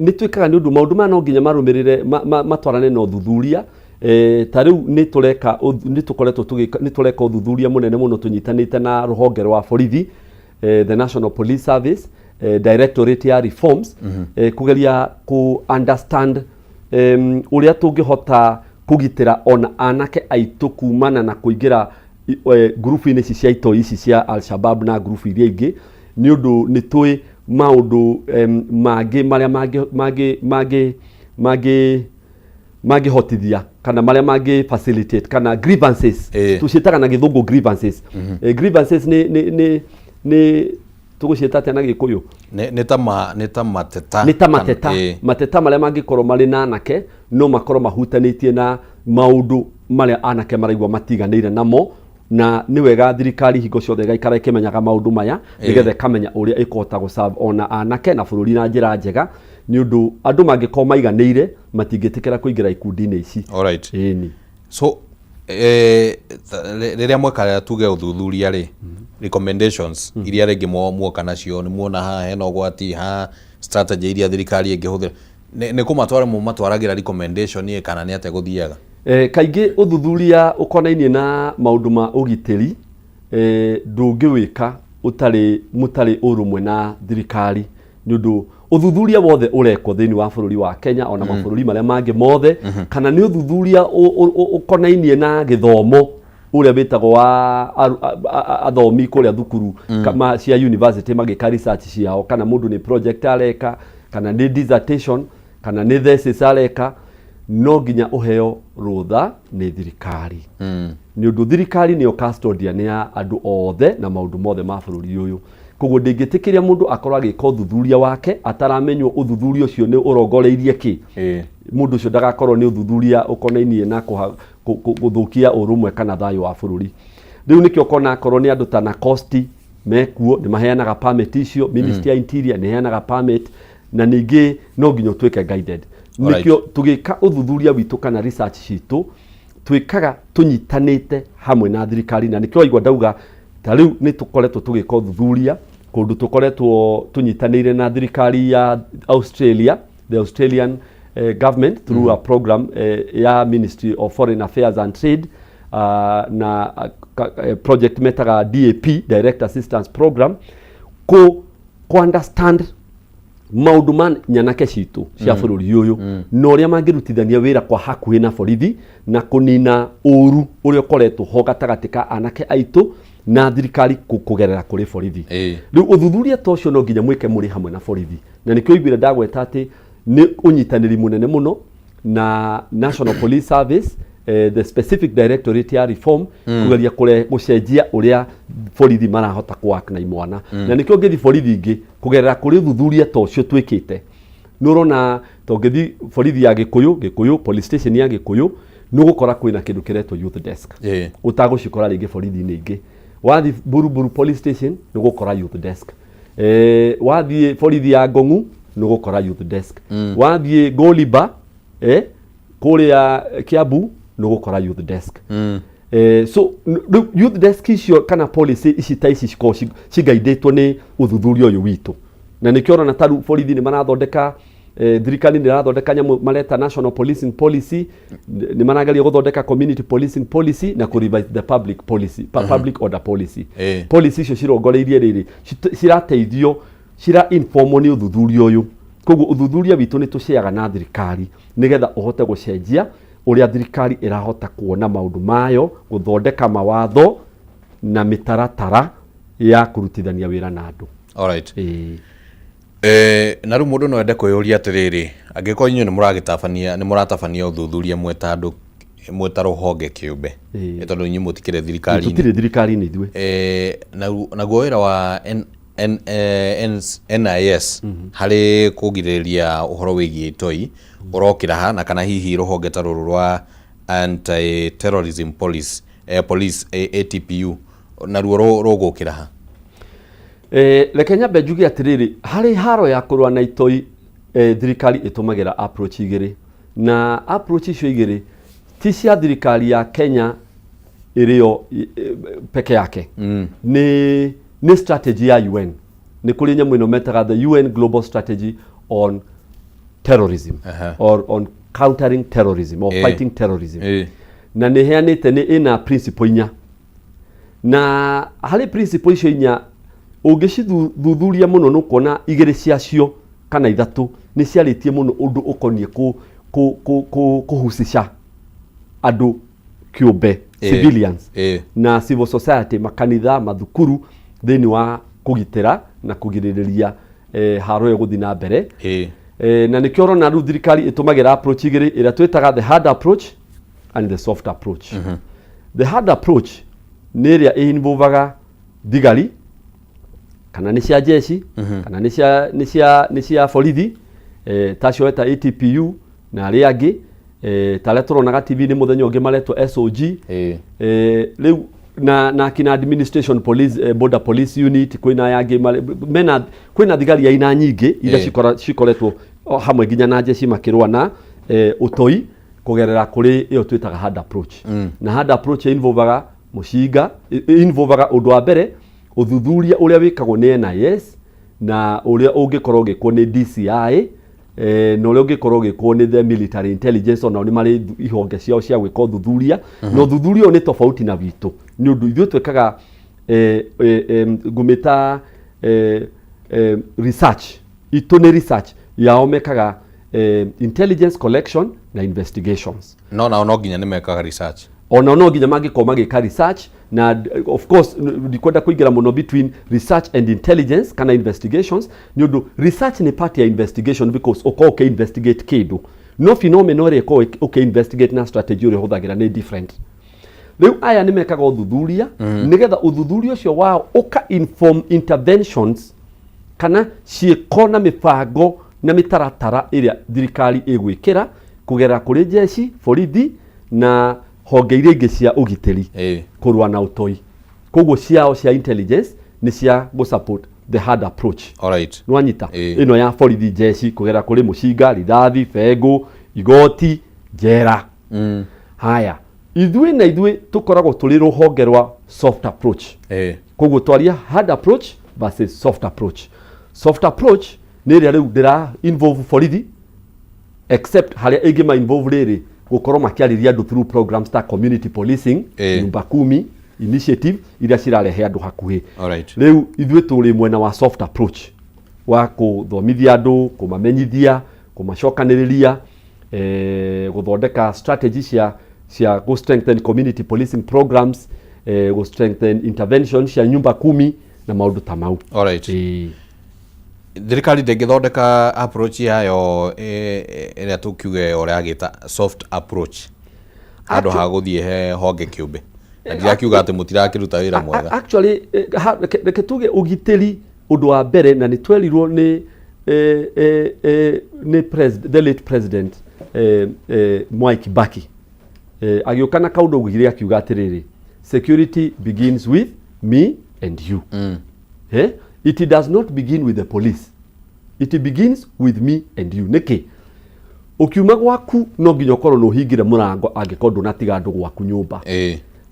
nĩ twĩkaga, nĩ ũndũ maũndũ maya no nginya marũmĩrĩre matwarane na ũthuthuria. Ta rĩu nĩ tũreka nĩ tũkoretwo tũgĩka nĩ tũreka ũthuthuria mũnene mũno tũnyitanĩte na rũhonge rwa borithi, the National Police Service, Directorate ya Reforms, kũgeria kũ understand ũrĩa tũngĩhota kũgitĩra ona anake aitũ kumana na kũingĩra ngurubu-inĩ ici cia itoi ici cia Al-Shabab na ngurubu iria ingĩ, nĩ ũndũ nĩ tũĩ maũndũ mangĩ marĩa mangĩ mangĩ mangĩ mangĩ mangĩhotithia kana marĩa mangĩ facilitate kana grievances. Tũciĩtaga na gĩthũngũ grievances. Grievances nĩ tũgũciĩta atĩa na gĩkũyũ? Nĩ ta mateta. Nĩ ta mateta. Mateta marĩa mangĩkorwo marĩ na anake no makorwo mahutanĩtie na maũndũ marĩa anake maraigua matiganĩire namo, na nĩ wega thirikari hingo ciothe ĩgaikara ĩkĩmenyaga maũndũ maya nĩgetha ĩkamenya ũrĩa ĩkũhota gũ ona anake na bũrũri na njĩra njega, nĩ ũndũ andũ mangĩkorwo maiganĩire matingĩtĩkĩra kũingĩra ikundi-inĩ ici. Alright. Ĩni. So rĩrĩa mweka tuge ũthuthuria rĩ, recommendations iria rĩngĩ muoka nacio, nĩ muona haha hena ũgwati, ha strategy iria thirikari ĩngĩhũthĩra, nĩ kũmatwara mũmatwaragĩra recommendation ĩ, kana nĩ atĩa gũthiaga? Kaingĩ ũthuthuria ũkonainie na maũndũ ma ũgitĩri ndũngĩwĩka ũtarĩ mũtarĩ ũrũmwe na thirikari, nĩ ũndũ ũthuthuria wothe ũrekwo thĩinĩ wa bũrũri wa Kenya ona mabũrũri marĩa mangĩ mothe, kana nĩ ũthuthuria ũkonainie na gĩthomo ũrĩa wĩtagwo wa athomi kũrĩa thukuru kama cia university magĩka research ciao, kana mũndũ nĩ project areka, kana nĩ dissertation, kana nĩ thesis areka, no nginya ũheo rũtha nĩ thirikari, nĩ ũndũ thirikari nĩyo custodian ya andũ othe na maũndũ mothe ma bũrũri ũyũ. Koguo ndĩngĩtĩkĩria mũndũ akorwo agĩka ũthuthuria wake ataramenywo ũthuthuria ũcio nĩ ũrongoreirie kĩ. Mũndũ ũcio ndagakorwo nĩ ũthuthuria ũkonainie na gũthũkia ũrũmwe kana thayũ wa bũrũri. Rĩu nĩkĩo ũkona akorwo nĩ andũ ta NACOSTI mekuo nĩ maheanaga permit icio, Ministry ya Interior nĩ ĩheanaga permit, na ningĩ no nginya ũtuĩke guided. Nĩkĩo tũgĩka ũthuthuria witũ kana research citũ twĩkaga tũnyitanĩte hamwe na thirikari, na nĩkĩo waigua ndauga ta rĩu nĩ tũkoretwo tũgĩka ũthuthuria kũndũ tũkoretwo tũnyitanĩire na thirikari ya Australia, the Australian government, through a program ya Ministry of Foreign Affairs and Trade, na project metaga DAP, Direct Assistance Program, kũ understand maũndũ ma nyanake citũ cia bũrũri ũyũ na ũrĩa mangĩrutithania wĩra kwa hakuhĩ na borithi na kũnina ũru ũrĩa ũkoretwo ho gatagatĩ ka anake aitũ na thirikari kũgerera kũrĩ borithi. Rĩu ũthuthuria ta ũcio no nginya mwĩke mũrĩ hamwe na borithi, na nĩkĩo iguire ndagweta atĩ nĩ ũnyitanĩri mũnene mũno na National Police Service, the specific directorate ya reform, kũgeria gũcenjia ũrĩa borithi marahota kũ na imwana. Na nĩkĩo ũngĩthiĩ borithi ingĩ kũgerera kũrĩ ũthuthuria ta ũcio twĩkĩte, nĩ ũrona ta ũngĩthiĩ borithi ya Gĩkũyũ, Gĩkũyũ police station ya Gĩkũyũ, nĩ ũgũkora kwĩna kĩndũ kĩretwo youth desk ũtagũcikora rĩngĩ borithi-inĩ ingĩ. Wathiĩ Buruburu police station nĩ ũgũkora youth desk. Wathiĩ borithi ya Ngong'u nĩ ũgũkora youth desk. Wathiĩ Goliba, kũrĩa Kiambu nĩ ũgũkora youth desk. So rĩu youth desk icio kana policy ici ta ici cikoragwo cigaindĩtwo nĩ ũthuthuria ũyũ witũ, na nĩkĩo ũrona ta rĩu borithi nĩ marathondeka. Thirikari nĩ ĩrathondeka nyamũ mareta national policing policy, nĩ marageria gũthondeka community policing policy na kũ revise the public policy, public order policy. Policy icio cirongoreirie rĩrĩ, cirateithio, cira informwo nĩ ũthuthuria ũyũ. Koguo ũthuthuria witũ nĩ tũceaga na thirikari nĩgetha ũhote gũcenjia ũrĩa thirikari ĩrahota kuona maũndũ mayo, gũthondeka mawatho na mĩtaratara ya kũrutithania wĩra na andũ. Alright. Ĩĩ. Na rĩu mũndũ no ende kwĩyũria atĩrĩrĩ, angĩkorwo inyuĩ nĩ mũragĩtabania, nĩ mũratabania ũthuthuria mwĩ ta andũ, mwĩ ta rũhonge kĩũmbe, tondũ inyuĩ mũtikĩrĩ thirikari-inĩ. Tũtirĩ thirikari-inĩ ithuĩ. Naguo wĩra wa NIS harĩ kũgirĩrĩria ũhoro wĩgiĩ itoi ũrokĩra ha, na kana hihi rũhonge ta rũrũ rwa Anti-Terrorism Police, Police ATPU naruo rũgũkĩra ha? Reke nyambe njuge atĩrĩrĩ, harĩ haro ya kũrũa na itoi, thirikari ĩtũmagĩra approach igĩrĩ, na approach icio igĩrĩ ti cia thirikari ya Kenya ĩrĩo peke yake. Nĩ strategy ya UN. Nĩ kũrĩ nyamũ ĩno metaga the UN Global Strategy on Terrorism, or on countering terrorism or fighting terrorism. Na nĩ ĩheanĩte, nĩ ĩna principle inya, na harĩ principle icio inya ũngĩcithuthuria mũno nĩ ũkuona igĩrĩ ciacio kana ithatũ nĩ ciarĩtie mũno ũndũ ũkoniĩ kũhusisha andũ kĩũmbe, civilians na civil society, makanitha, mathukuru, thĩinĩ wa kũgitĩra na kũgirĩrĩria haro ĩyo gũthiĩ na mbere. Na nĩkĩo ũrona rĩu thirikari ĩtũmagĩra approach igĩrĩ, ĩrĩa twĩtaga the hard approach and the soft approach. The hard approach nĩ ĩrĩa ĩinvolvaga thigari, kana nĩ cia jeshi, kana nĩ cia borithi, tacio weta ATPU na arĩa angĩ, ta arĩa tũronaga TV-inĩ mũthenya ũngĩ maretwo SOG. Rĩu na kina administration police, border police unit, kwĩna aya angĩ mena, kwĩna thigari aina nyingĩ iria cikoretwo o hamwe nginya na jeshi makĩrũa na ũtoi kũgerera kũrĩ ĩyo twĩtaga hard approach. Na hard approach involvaga mũcinga, involvaga ũndũ wa mbere ũthuthuria ũrĩa wĩkagwo nĩ NIS na ũrĩa ũngĩkorwo ũgĩkwo nĩ DCI, na ũrĩa ũngĩkorwo ũgĩkwo nĩ the military intelligence. Onao nĩ marĩ ihonge ciao cia gwĩka ũthuthuria, na ũthuthuria ũyũ nĩ tofauti na witũ, nĩ ũndũ ithuĩ twĩkaga ngũmĩta research. Itũ nĩ research, yao mekaga intelligence collection na investigations. No nao no nginya nĩ mekaga research. Ona no nginya mangĩkorwo magĩka research na of course ndikwenda kũingĩra mũno between research and intelligence kana investigations, nĩ ũndũ research nĩ part ya investigation, because ũkorwo ũkĩ investigate kĩndũ, no phenomena ĩrĩa ĩkorwo ũkĩ investigate na strategy ũrĩa ũhũthagĩra nĩ different. Rĩu aya nĩ mekaga ũthuthuria nĩgetha ũthuthuria ũcio wao ũka inform interventions kana ciĩko na mĩbango na mĩtaratara ĩrĩa thirikari ĩgwĩkĩra kũgerera kũrĩ jeshi, borithi na honge iria ingĩ cia ũgitĩri kũrũa na ũtoi. Koguo ciao cia intelligence nĩ cia gũ support the hard approach. Nwanyita? Ĩno ya borithi, jeshi, kũgerera kũrĩ mũcinga, rithathi, bengũ, igoti, njera. Haya, ithuĩ na ithuĩ tũkoragwo tũrĩ rũhonge rwa soft approach. Koguo twaria hard approach versus soft approach. Soft approach nĩ ĩrĩa rĩu ndĩra involve borithi, except harĩa ĩngĩ ma involve rĩrĩ gũkorwo makĩarĩria andũ through programs ta community policing, nyumba kumi initiative iria cirarehe andũ hakuhĩ. Rĩu ithuĩ tũrĩ mwena wa soft approach wa kũthomithia andũ, kũmamenyithia, kũmacokanĩrĩria, gũthondeka strategy cia go strengthen community policing programs, go strengthen intervention cia nyumba kumi na maũndũ ta mau. Ĩĩ. Thirikari ndĩngĩthondeka approach yayo ĩrĩa tũkiuge ũrĩa agĩta soft approach handũ ha gũthiĩ he honge kĩũmbe, na ndirakiuga atĩ mũtirakĩruta wĩra mwega. Actually, reke tuge ũgitĩri ũndũ wa mbere, na nĩ twerirwo nĩ the late President Mwai Kibaki, agĩũka na kaũndũ augire, akiuga atĩrĩrĩ, "Security begins with me and you." Eh? It does not begin with the police, it begins with me and you. Nĩkĩ? Ũkiuma gwaku no nginya ũkorwo nĩ ũhingire mũrango angĩkorwo ndũnatiga andũ gwaku nyũmba.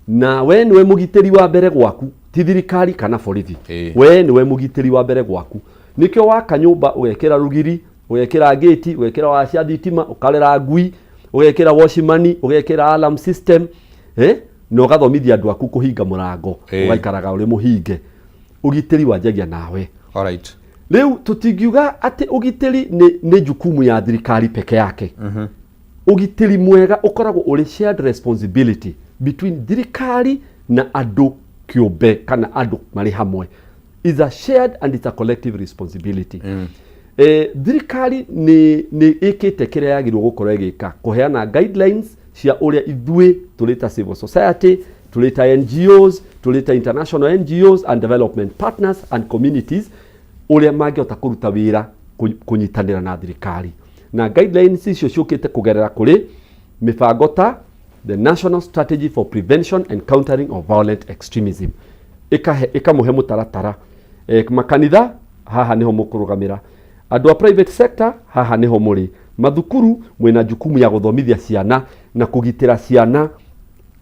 Na we nĩwe mũgitĩri wa mbere gwaku, ti thirikari kana borithi. We nĩwe mũgitĩri wa mbere gwaku, nĩkĩo waka nyũmba ũgekĩra rũgiri. Ũgekĩra ngĩti, ũgekĩra waya cia thitima, ũkarera ngui, ũgekĩra watchman, ũgekĩra alarm system, na ũgathomithia andũ aku kũhinga mũrango, ũgaikaraga ũrĩ mũhinge. Ũgitĩri wanjagia nawe. Alright. Rĩu tũtingiuga atĩ ũgitĩri nĩ jukumu ya thirikari peke yake. Ũgitĩri mwega ũkoragwo ũrĩ shared responsibility between thirikari na andũ kĩũmbe kana andũ marĩ hamwe. Is a shared and it's a collective responsibility. Thirikari nĩ ĩkĩte kĩrĩa yagĩrĩirwo gũkorwo ĩgĩka, kũheana guidelines cia ũrĩa ithuĩ tũrĩ ta civil society, tũrĩ ta NGOs, tũrĩ ta international NGOs and development partners and communities, ũrĩa mangĩhota kũruta wĩra kũnyitanĩra na thirikari. Na guidelines icio ciũkĩte kũgerera kũrĩ mĩbango ta the National Strategy for Prevention and Countering of Violent Extremism. Ĩkamũhe mũtaratara. Makanitha haha nĩho mũkũrũgamĩra, andũ a private sector haha nĩho mũrĩ, mathukuru mwĩna jukumu ya gũthomithia ciana na kũgitĩra ciana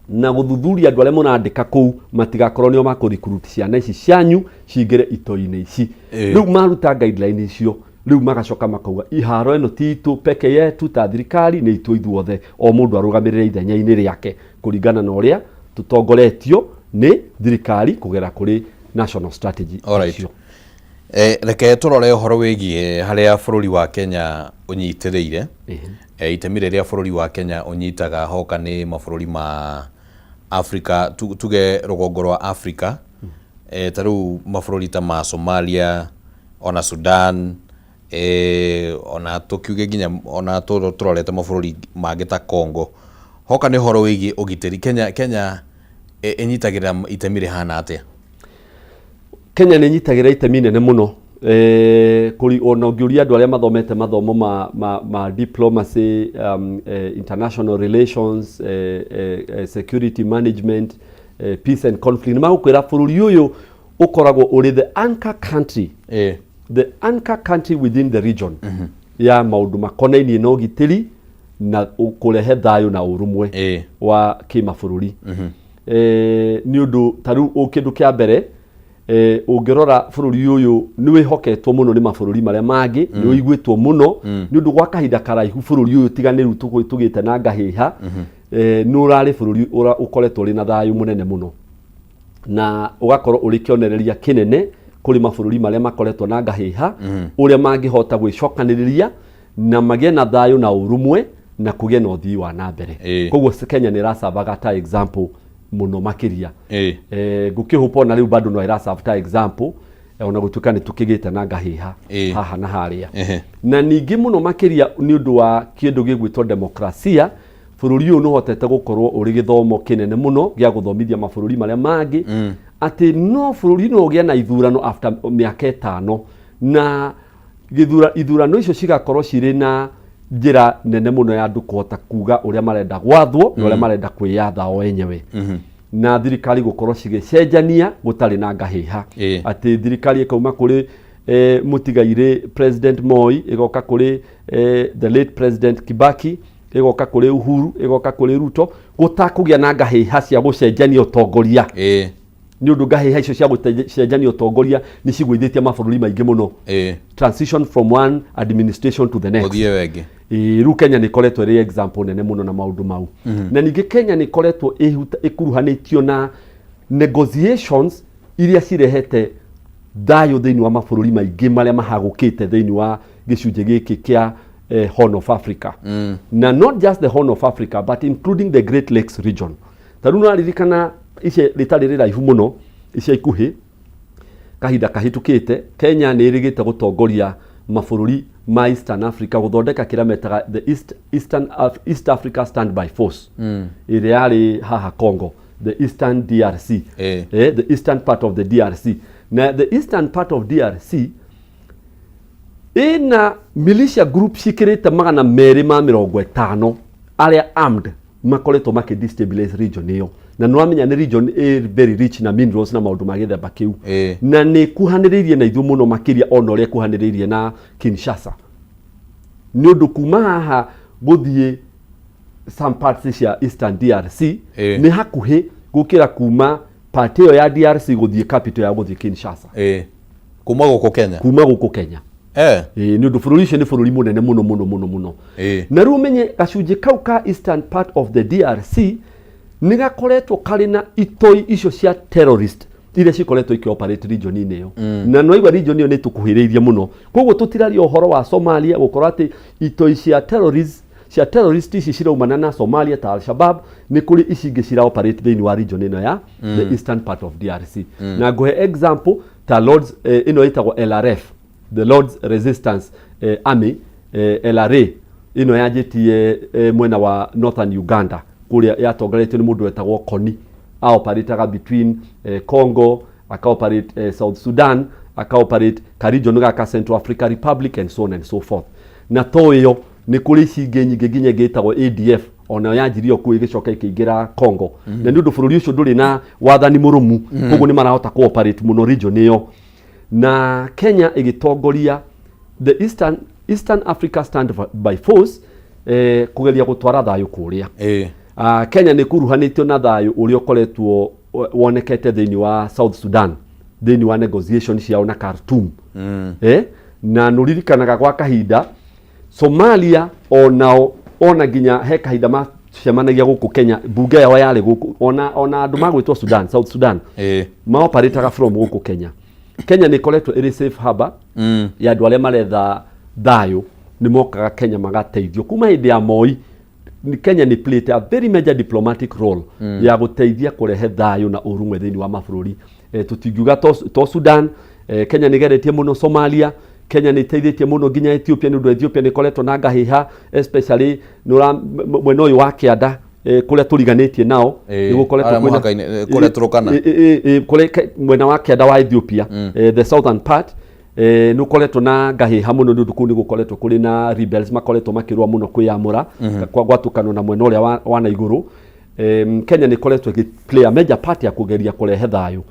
na gũthuthuria andũ arĩa mũrandĩka kũu matigakorwo nĩo makũrecruit ciana ici cianyu cingĩre itoi-inĩ ici. Rĩu maruta guideline icio, rĩu magacoka makauga iharo ĩno ti itũ peke yetu ta thirikari, nĩ itũ ithuothe, o mũndũ arũgamĩrĩre ithenya-inĩ rĩake kũringana na ũrĩa tũtongoretio nĩ thirikari kũgera kũrĩ national strategy icio. Reke tũrore ũhoro wĩgiĩ harĩa bũrũri wa Kenya ũnyitĩrĩire. Itemi rĩrĩa bũrũri wa Kenya ũnyitaga hoka nĩ mabũrũri ma Afrika, tuge rũgongo rwa Afrika, ta rĩu mabũrũri ta ma Somalia, ona Sudan, ona tũkiuge nginya ona tũrorete mabũrũri mangĩ ta Congo. Hoka nĩ ũhoro wĩgiĩ ũgitĩri, Kenya ĩnyitagĩrĩra itemi rĩhana atĩa? Kenya nĩ ĩnyitagĩrĩra itemi nene mũno. Kũri ona ũngĩũria andũ arĩa mathomete mathomo ma diplomacy, international relations, security management, peace and conflict, nĩ magũkwĩra bũrũri ũyũ ũkoragwo ũrĩ the anchor country, the anchor country within the region ya maũndũ makonainie na ũgitĩri na kũrehe thayũ na ũrũmwe wa kĩmabũrũri. Nĩ ũndũ ta rĩu kĩndũ kĩa mbere, ũngĩrora bũrũri ũyũ nĩ wĩhoketwo mũno nĩ mabũrũri marĩa mangĩ, nĩ ũiguĩtwo mũno nĩ ũndũ gwa kahinda karaihu bũrũri ũyũ tiga nĩ rĩu tũgĩte na ngahĩha, nĩ ũrarĩ bũrũri ũkoretwo ũrĩ na thayũ mũnene mũno na ũgakorwo ũrĩ kĩonereria kĩnene kũrĩ mabũrũri marĩa makoretwo na ngahĩha, ũrĩa mangĩhota gwĩcokanĩrĩria na magĩe na thayũ na ũrũmwe na kũgĩe na ũthii wa na mbere. Koguo Kenya nĩ ĩracavaga ta example mũno makĩria. Ngũkĩhũpa ona rĩu bado no ĩraserve ta example, ona gũtuĩka nĩ tũkĩgĩte na ngahĩha haha na harĩa. Na ningĩ mũno makĩria nĩ ũndũ wa kĩndũ gĩgwĩtwo demokrasia, bũrũri ũyũ nĩ ũhotete gũkorwo ũrĩ gĩthomo kĩnene mũno gĩa gũthomithia mabũrũri marĩa mangĩ atĩ no bũrũri no ũgĩe na ithurano after mĩaka 5, na ithurano icio cigakorwo cirĩ na njĩra nene mũno ya andũ kũhota kuga ũrĩa marenda gwathwo na ũrĩa marenda kwĩyatha o enyewe, na thirikari gũkorwo cigĩcenjania gũtarĩ na ngahĩha, atĩ thirikari ĩkauma kũrĩ mũtigairĩ President Moi, ĩgoka kũrĩ the late President Kibaki, ĩgoka kũrĩ Uhuru, ĩgoka kũrĩ Ruto, gũtakũgĩa na ngahĩha cia gũcenjania ũtongoria. Nĩ ũndũ ngahĩha icio cia gũcenjania ũtongoria nĩ cigũithĩtie mabũrũri maingĩ mũno. Transition from one administration to the next. Ũthiĩ wengĩ. Rĩu Kenya nĩ ĩkoretwo ĩrĩ example nene mũno na maũndũ mau. Na ningĩ Kenya nĩ ĩkoretwo ĩkuruhanĩtio na negotiations iria cirehete thayũ thĩinĩ wa mabũrũri maingĩ marĩa mahagũkĩte thĩinĩ wa gĩcunjĩ gĩkĩ kĩa Horn of Africa. Na not just the Horn of Africa but including the Great Lakes region. Ta rĩu nĩwaririkana ica rĩtarĩ rĩraihu mũno, ica ikuhĩ kahinda kahĩtũkĩte, Kenya nĩ ĩrĩgĩte gũtongoria mabũrũri ma Eastern Africa gũthondeka kĩrĩa metaga the East Africa Standby Force, ĩrĩa yarĩ haha Congo, the Eastern DRC. The eastern part of the DRC. Na the eastern part of DRC ĩna militia group cikĩrĩte 250 arĩa armed makoretwo makĩ destabilize region ĩyo, na nĩwamenya nĩ region ĩ very rich na minerals na maũndũ ma gĩthemba kĩu. Na nĩ kuhanĩrĩirie na ithuĩ mũno makĩria ona ũrĩa kuhanĩrĩirie na Kinshasa, nĩ ũndũ kuma haha gũthiĩ some parts cia Eastern DRC nĩ hakuhĩ gũkĩra kuma part ĩyo ya DRC gũthiĩ capital ya gũthiĩ Kinshasa. Kuma gũkũ Kenya. Kuma gũkũ Kenya. Ĩĩ, nĩ ũndũ bũrũri ũcio nĩ bũrũri mũnene mũno mũno mũno mũno. Na rĩu ũmenye gacunjĩ kau ka eastern part of the DRC nĩ gakoretwo karĩ na itoi icio cia terrorist iria cikoretwo ikĩoperate region-inĩ ĩyo. Na nĩwaigua region ĩyo nĩ ĩtũkuhĩrĩirie mũno, koguo tũtiraria ũhoro wa Somalia gũkorwo atĩ itoi cia terrorist cia terrorist ici ciraumana na Somalia ta Al-Shabaab, nĩ kũrĩ ici ingĩ cira operate thĩinĩ wa region ĩno ya the eastern part of DRC. Na ngũhe example ta Lords, ĩno ĩtagwo LRF, the Lords Resistance Army, LRA ĩno yanjĩtie mwena wa northern Uganda kũrĩa yatongoretio nĩ mũndũ wetagwo Kony, aoperataga between Congo, akaoperate South Sudan, akaoperate ka region gaka Central Africa Republic and so on and so forth. Na to ĩyo, nĩ kũrĩ ici ingĩ nyingĩ, nginya ĩngĩ ĩtagwo ADF, onayo yanjirie o kũu ĩgĩcoka ĩkĩingĩra Congo. Na nĩ ũndũ bũrũri ũcio ndũrĩ na wathani mũrũmu, koguo nĩ marahota cooperate mũno region ĩyo. Na Kenya ĩgĩtongoria the Eastern Africa Stand by Force kũgeria gũtwara thayũ kũrĩa. Kenya nĩ kuruhanĩtio na thayũ ũrĩa ũkoretwo wonekete thĩinĩ wa South Sudan thĩinĩ wa negotiation ciao na Khartoum. Na nũririkanaga gwa kahinda Somalia onao ona nginya he kahinda macemanagia gũkũ Kenya, mbunge yao yarĩ gũkũ, ona andũ magwĩtwo Sudan, South Sudan, maoperataga from gũkũ Kenya. Kenya nĩ ĩkoretwo ĩrĩ safe harbor ya andũ arĩa maretha thayũ, nĩ mokaga Kenya magateithio. Kuma hĩndĩ ya Moi, Kenya nĩ played a very major diplomatic role ya gũteithia kũrehe thayũ na ũrũmwe thĩinĩ wa mabũrũri. Tũtingiuga to Sudan, Kenya nĩ ĩgeretie mũno Somalia, Kenya nĩ ĩteithĩtie mũno nginya Ethiopia, nĩ ũndũ Ethiopia nĩ ĩkoretwo na ngahĩha, especially nĩ mwena ũyũ wa kĩanda, kũrĩa tũriganĩtie nao. Nĩ gũkoretwo harĩa mũhaka-inĩ, kũrĩa Turkana. Kũrĩa mwena wa kĩanda wa Ethiopia, the southern part, nĩ ũkoretwo na ngahĩha mũno, nĩ ũndũ kũu nĩ gũkoretwo kũrĩ na rebels makoretwo makĩrũa mũno kwĩyamũra kwa gwatũkanwo na mwena ũrĩa wa na igũrũ. Kenya nĩ ĩkoretwo ĩgĩ play a major part ya kũgeria kũrehe thayũ.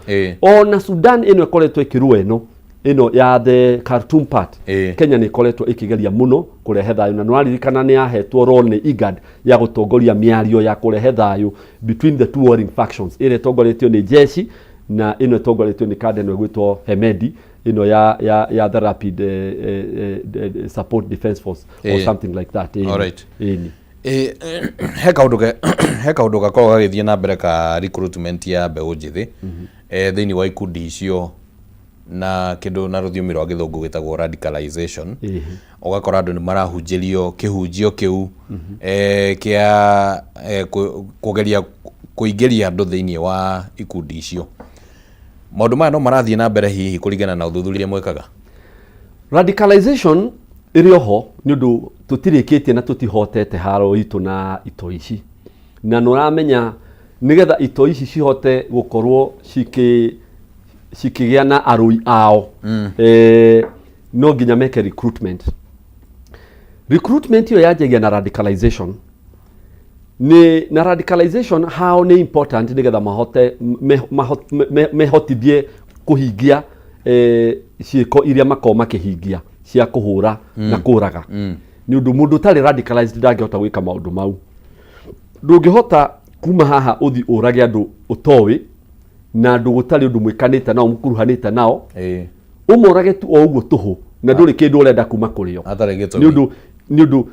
Ona Sudan ĩno ĩkoretwo ĩkĩrũa ĩno ya the Khartoum part, Kenya nĩ ĩkoretwo ĩkĩgeria mũno kũrehe thayũ, na nĩwaririkana nĩ yahetwo role nĩ IGAD ya gũtongoria mĩario ya kũrehe thayũ between the two warring factions, ĩrĩa ĩtongoretio nĩ jeshi na ĩno ĩtongoretio nĩ kanda ĩno ĩgwĩtwo Hemedi, ĩno ya the Rapid Support Defense Force or something like that. Alright. Ĩni. He kaũndũ gakoragwo gagĩthiĩ na mbere ka recruitment ya mbeũ njĩthĩ thĩinĩ wa ikundi icio, na kĩndũ na rũthiomi rwa gĩthũngũ gĩtagwo radicalization. Ũgakora andũ nĩ marahunjĩrio kĩhunjio kĩu kĩa kũgeria kũingĩria andũ thĩinĩ wa ikundi icio. Maũndũ maya no marathiĩ na mbere hihi kũringana na ũthuthuria mwĩkaga? Radicalization ĩrĩ oho, nĩ ũndũ tũtirĩkĩtie na tũtihotete haro itũ na itoi ici. Na nĩ ũramenya nĩgetha itoi ici cihote gũkorwo cikĩgĩa na arũi ao, no nginya meke recruitment. Recruitment ĩyo yanjagia na radicalization. Nĩ na radicalization hao nĩ important nĩgetha mahote mehotithie kũhingia ciĩko iria makoragwo makĩhingia cia kũhũra na kũraga, nĩ ũndũ mũndũ ũtarĩ radicalized ndangĩhota gwĩka maũndũ mau. Ndũngĩhota kuma haha ũthi ũrage andũ ũtoĩ na andũ gũtarĩ ũndũ mwĩkanĩte nao, mũkuruhanĩte nao, ũmorage tu o ũguo tũhũ na ndũrĩ kĩndũ ũrenda kuma kũrĩ o. Hatarĩ gĩtũmi. Nĩ ũndũ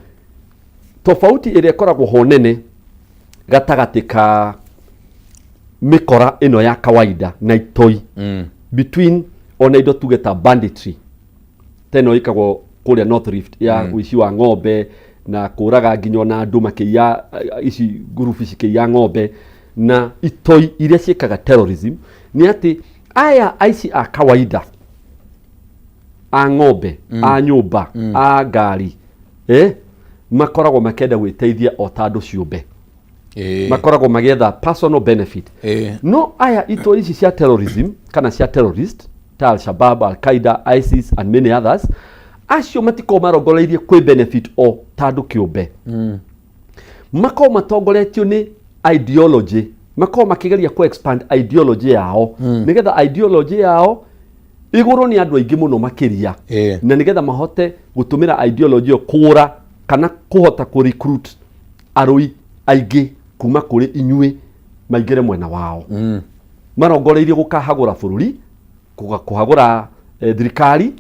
tofauti ĩrĩa ĩkoragwo ho nene gatagatĩ ka mĩkora ĩno ya kawaida na itoi, between ona indo tuge ta banditry ta ĩno ĩkagwo kũrĩa North Rift ya ũici wa ng'ombe na kũraga nginya ona andũ makĩiya, ici ngurubu cikĩiya ng'ombe, na itoi iria ciĩkaga terrorism, nĩ atĩ aya aici a kawaida a ng'ombe, a nyũmba, a ngari, makoragwo makĩenda gwĩteithia o ta andũ ciũmbe, makoragwo magĩetha personal benefit. No aya itoi ici cia terrorism kana cia terrorist ta Al-Shabaab, Al-Qaeda, ISIS and many others, acio matikoragwo marongoreirie kwĩ benefit o ta andũ kĩũmbe. Makoragwo matongoretio nĩ ideology, makoragwo makĩgeria ku expand ideology yao, nĩgetha ideology yao igũrũ nĩ andũ aingĩ mũno makĩria, na nĩgetha mahote gũtũmĩra ideology ĩyo kũgũra kana kũhota kũ recruit arũi aingĩ kuma kũrĩ inyuĩ maingĩre mwena wao. Marongoreirie gũkahagũra bũrũri, kũhagũra thirikari.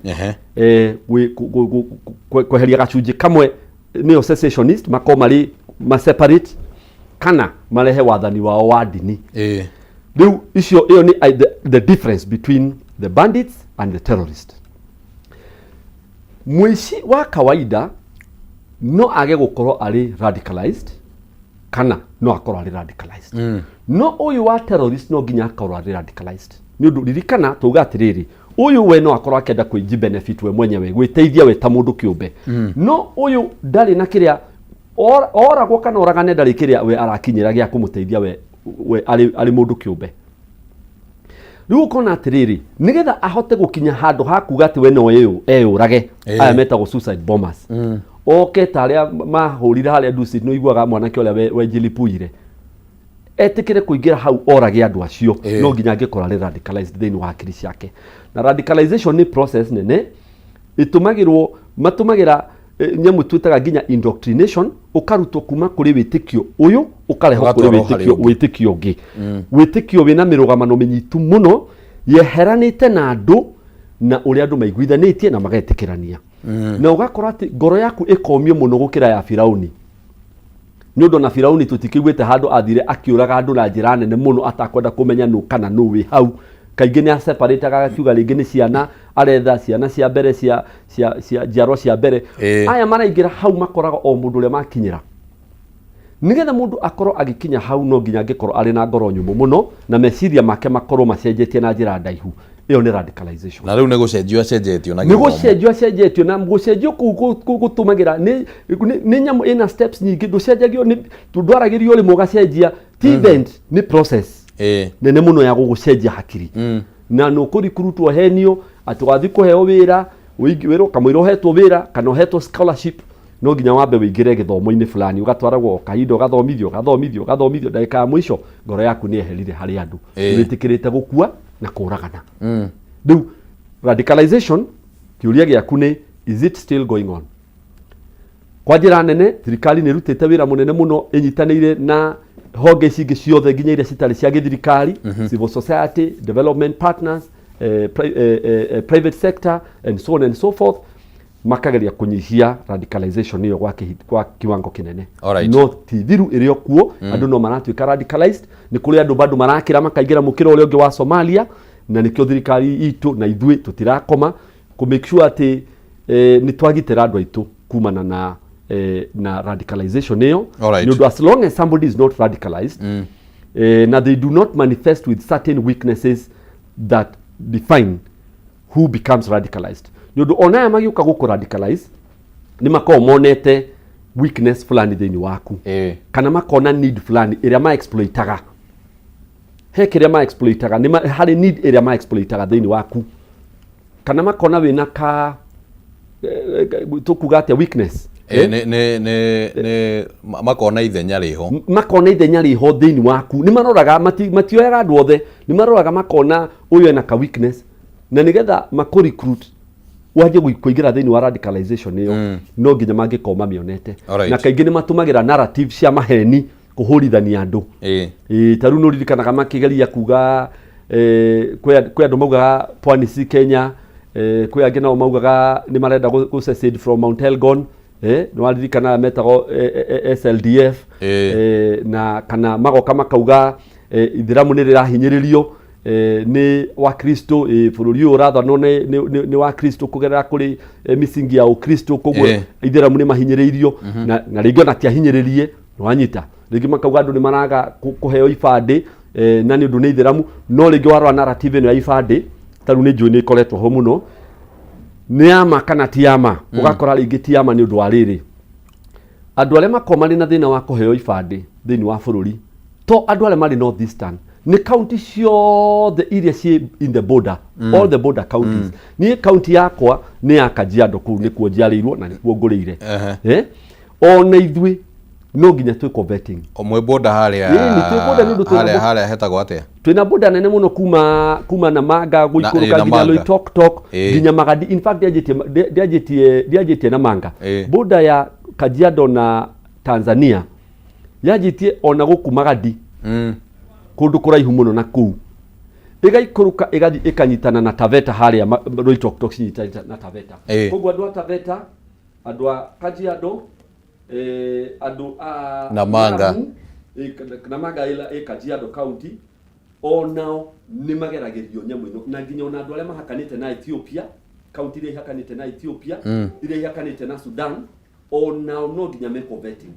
Kweheria gacunjĩ kamwe nĩyo secessionist, makorwo marĩ ma separate kana marehe wathani wao wa ndini. Rĩu icio ĩyo nĩ the difference between the bandits and the terrorist. Mũici wa kawaida no age gũkorwo arĩ radicalized kana no akorwo arĩ radicalized. No ũyũ wa terrorist no nginya akorwo arĩ radicalized, nĩ ũndũ ririkana tuga atĩrĩrĩ, ũyũ we no akorwo akĩenda kwĩji benefit we mwenyewe, gwĩteithia we ta mũndũ kĩũmbe. No ũyũ ndarĩ na kĩrĩa oragwo kana oragane, ndarĩ kĩrĩa we arakinyĩra gĩa kũmũteithia we arĩ mũndũ kĩũmbe. Rĩu ũkona atĩrĩrĩ, nĩgetha ahote gũkinya handũ ha kuga atĩ we no eyũrage, aya metagwo suicide bombers, oke ta arĩa mahũrire harĩa Dusit, nĩ ũiguaga mwanake ũrĩa wenjilipuire etĩkĩre kũingĩra hau orage andũ acio, no nginya angĩkorwo arĩ radicalized thĩinĩ wa hakiri ciake. Na radicalization nĩ process nene ĩtũmagĩrwo, matũmagĩra nyamũ twĩtaga nginya indoctrination, ũkarutwo kuma kũrĩ wĩtĩkio ũyũ ũkarehwo kũrĩ Ũgatwarwo harĩ wĩtĩkio ũngĩ. Wĩtĩkio ũngĩ, wĩtĩkio wĩna mĩrũgamano mĩnyitu mũno yeheranĩte na andũ na ũrĩa andũ maiguithanĩtie na magetĩkĩrania, na ũgakora atĩ ngoro yaku ĩkomio mũno gũkĩra ya Firauni, nĩ ũndũ ona Firauni tũtikĩiguĩte handũ athire akĩũraga andũ na njĩra nene mũno atakwenda kũmenya nũ kana nũ wĩ hau. Kaingĩ nĩ aseparĩtaga, agakiuga rĩngĩ nĩ ciana aretha, ciana cia mbere cia njiarwa cia mbere. Aya maraingĩra hau makoraga o mũndũ ũrĩa makinyĩra. Nĩgetha mũndũ akorwo agĩkinya hau, no nginya angĩkorwo arĩ na ngoro nyũmũ mũno na meciria make makorwo macenjetie na njĩra ndaihu. Ĩyo nĩ radicalization. Na rĩu nĩ gũcenjio acenjetio na nĩ gĩthomo. Gũcenjio acenjetio, na gũcenjio kũu gũtũmagĩra nĩ nyamũ ĩna steps nyingĩ. Ndũcenjagio nĩ ndwaragĩrio rĩmwe ũgacenjia, ti event, nĩ process nene mũno ya gũgũcenjia hakiri. Na nĩ ũkũrikurutwo henio atĩ wathiĩ kũheo wĩra, wĩrwo kamũira ũhetwo wĩra kana ũhetwo scholarship, no nginya wambe wĩingĩre gĩthomo-inĩ fulani, ũgatwaragwo o kahinda, ũgathomithio, ũgathomithio, ũgathomithio, ndagĩka ya mũico ngoro yaku nĩ yeherire harĩ andũ, wĩtĩkĩrĩte gũkua na kũragana. Rĩu radicalization, kĩũria gĩaku nĩ, is it still going on? Kwa njĩra nene thirikari nĩ ĩrutĩte wĩra mũnene mũno ĩnyitanĩire na honge ici ingĩ ciothe, nginya iria citarĩ cia gĩthirikari, civil society, development partners, private sector and so on and so forth, makageria kũnyihia radicalization ĩyo kwa kiwango kĩnene. No ti thiru, ĩrĩ o kuo. Andũ no maratuĩka radicalized. Nĩ kũrĩ andũ bado marakĩra makaingĩra mũkĩra ũrĩa ũngĩ wa Somalia, na nĩkĩo thirikari itũ na ithuĩ tũtirakoma kũ make sure atĩ nĩ twagitĩra andũ aitũ kumana na radicalization ĩyo. Nĩ ũndũ as long as somebody is not radicalized na they do not manifest with certain weaknesses that define who becomes radicalized, nĩ ũndũ ona aya magĩũka gũkũ radicalize nĩ makoragwo monete weakness fulani thĩinĩ waku, kana makona need fulani ĩrĩa ma-exploitaga, he kĩrĩa ma-exploitaga, nĩ harĩ need ĩrĩa ma-exploitaga thĩinĩ waku, kana makona wĩna ka tũkuga atĩa, weakness. Nĩ makona ithenya rĩho. Makona ithenya rĩho thĩinĩ waku. Nĩ maroraga, matioyaga andũ othe, nĩ maroraga makona ũyũ ena ka weakness, na nĩgetha makũ recruit wanjie kũingĩra thĩinĩ wa radicalization ĩyo, no nginya mangĩkorwo mamĩonete. Na kaingĩ nĩ matũmagĩra narrative cia maheni kũhũrithania andũ. Ĩĩ, ta rĩu nĩ ũririkanaga makĩgeria kuga kwĩ andũ maugaga pwani si Kenya, kwĩ angĩ nao maugaga nĩ marenda gũ secede from Mount Elgon, nĩ waririkana metagwo SLDF? Na kana magoka makauga ithĩramu nĩ rĩrahinyĩrĩrio nĩ wakristo, bũrũri ũyũ ũrathanwo nĩ wakristo kũgerera kũrĩ misingi ya ũkristo, koguo ithĩramu nĩ mahinyĩrĩirio, na rĩngĩ ona ti ahinyĩrĩrie, nĩwanyita? Rĩngĩ makauga andũ nĩ maraga kũheo ibandĩ na nĩ ũndũ nĩ ithĩramu. No rĩngĩ warora narrative ĩno ya ibandĩ, ta rĩu nĩ njũĩ nĩ ĩkoretwo ho mũno, nĩ ya ma kana ti ya ma? Ũgakora rĩngĩ ti ya ma, nĩ ũndũ wa rĩrĩ, andũ arĩa makoragwo marĩ na thĩna wa kũheo ibandĩ thĩinĩ wa bũrũri to andũ arĩa marĩ North Eastern, nĩ kaunti ciothe iria ciĩ in the border, all the border counties. Niĩ kaunti yakwa nĩ ya Kajiado, kũu nĩkuo njiarĩirwo na nĩkuo ngũrĩire. Ona ithuĩ no nginya twĩkwo vetting. Mwĩ boda harĩa? Ĩĩ, nĩ twĩ border nĩ ũndũ twĩna Harĩa hetagwo atĩa? Twĩna border nene mũno kuma Namanga gũikũrũka nginya Namanga. Loitoktok, nginya Magadi. In fact ndianjĩtie Namanga. Border ya Kajiado na Tanzania yanjĩtie ona gũkũ Magadi, kũndũ kũraihu mũno na kũu. Ĩgaikũrũka ĩgathiĩ ĩkanyitana na Taveta harĩa Loitoktok cinyitanĩte na Taveta. Koguo andũ a Taveta, andũ a Kajiado, andũ a Namanga. Lamu, Namanga ĩ Kajiado county, onao nĩ mageragĩrio nyamũ ĩno, na nginya ona andũ arĩa mahakanĩte na Ethiopia, kaunti iria ihakanĩte na Ethiopia, iria ihakanĩte na Sudan, onao no nginya mekwo vetting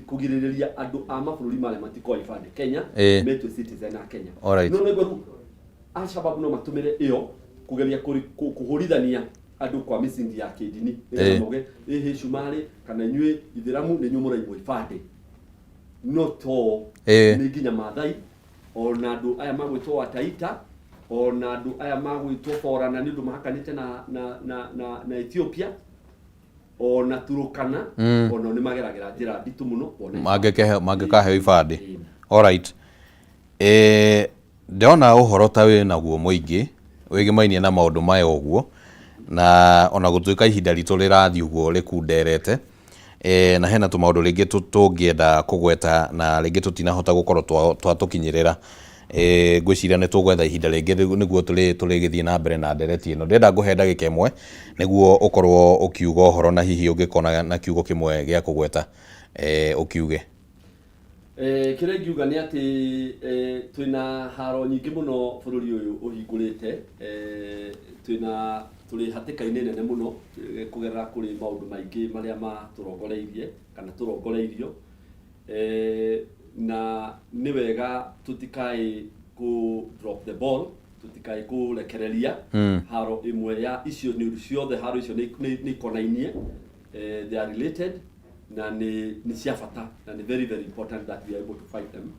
kũgirĩrĩria andũ a mabũrũri marĩa matikoa ibandĩ Kenya metwo citizen a Kenya. No nĩguo rĩu Al-Shabaab no matũmĩre ĩyo kũgeria kũhũrithania andũ kwa mĩsingi ya kĩndini, nĩgetha mauge ĩhĩ cumarĩ kana inyuĩ ithĩramu nĩ inyuĩ mũraimwo ibandĩ, no to nĩ nginya Maathai, ona andũ aya magwĩtwo Wataita, ona andũ aya magwĩtwo Borana nĩ ũndũ mahakanĩte na Ethiopia, ona Turukana, ona nĩ mageragĩra njĩra nditũ mũno kuona ibandĩ. Mangĩkaheo ibandĩ. Alright. Ndĩrona ũhoro ta wĩ naguo mũingĩ wĩgĩmainie na maũndũ maya ũguo, na ona gũtuĩka ihinda ritũ rĩrathiĩ ũguo rĩkunderete, na hena tũmaũndũ rĩngĩ tũngĩenda kũgweta na rĩngĩ tũtinahota gũkorwo twatũkinyĩrĩra. Ngwĩciria nĩ tũgwetha ihinda rĩngĩ nĩguo tũrĩgĩthiĩ na mbere na ndereti ĩno. Ndĩrenda ngũhe ndagĩka ĩmwe nĩguo ũkorwo ũkiuga ũhoro, na hihi ũngĩkona na kiugo kĩmwe gĩa kũgweta, ũkiuge. Kĩrĩa ingiuga nĩ atĩ twĩna haro nyingĩ mũno bũrũri ũyũ ũhingũrĩte, twĩna tũrĩ hatĩka-inĩ nene mũno kũgerera kũrĩ maũndũ maingĩ marĩa matũrongoreirie kana tũrongoreirio, na nĩ wega tũtikae kũ drop the ball, tũtikae kũrekereria haro ĩmwe ya icio, nĩ ũndũ ciothe haro icio nĩ ikonainie, they are related na nĩ cia bata na nĩ very very important that we are able to fight them.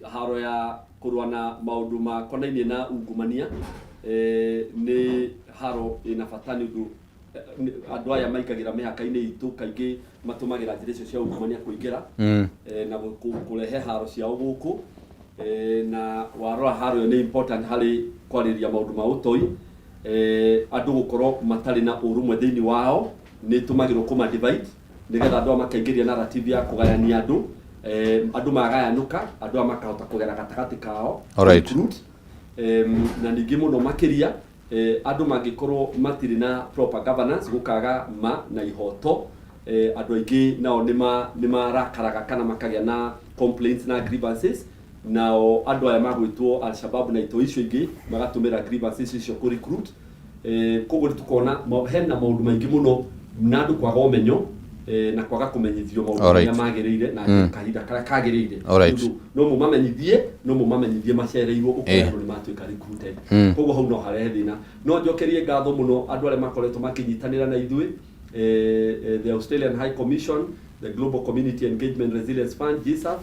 Haro ya kũrũa na maũndũ makonainie na ungumania nĩ haro ĩna bata, nĩ ũndũ andũ aya maingagĩra mĩhaka-inĩ itũ kaingĩ matũmagĩra njĩra icio cia ungumania kũingĩra na kũrehe haro ciao gũkũ, na warora haro ĩyo nĩ important harĩ kwarĩrĩria maũndũ ma ũtoi. Andũ gũkorwo matarĩ na ũrũmwe thĩinĩ wao nĩ ĩtũmagĩrwo kũma divide, nĩgetha andũ aya makaingĩria narrative ya kũgayania andũ, andũ magayanũka, andũ aya makahota kũgera gatagatĩ kao recruit. Na ningĩ mũno makĩria, andũ mangĩkorwo matirĩ na proper governance, gũkaga ma na ihoto, andũ aingĩ nao nĩ marakaraga kana makagĩa na complaints na grievances, nao andũ aya magwĩtwo Al-Shabaab na itoi icio ingĩ magatũmĩra grievances icio kũ recruit. Koguo nĩ tukona hena maũndũ maingĩ mũno na andũ kwaga ũmenyo, na kwaga kũmenyithio maũndũ marĩa magĩrĩire na kahinda karĩa kagĩrĩire. Nĩ ũndũ no mũmamenyithie macereirwo, ũkore andũ nĩ matuĩka recruited. Koguo hau no harehe thĩna. No njokerie ngatho mũno andũ arĩa makoretwo makĩnyitanĩra na ithuĩ, the Australian High Commission, the Global Community Engagement Resilience Fund, GSAF,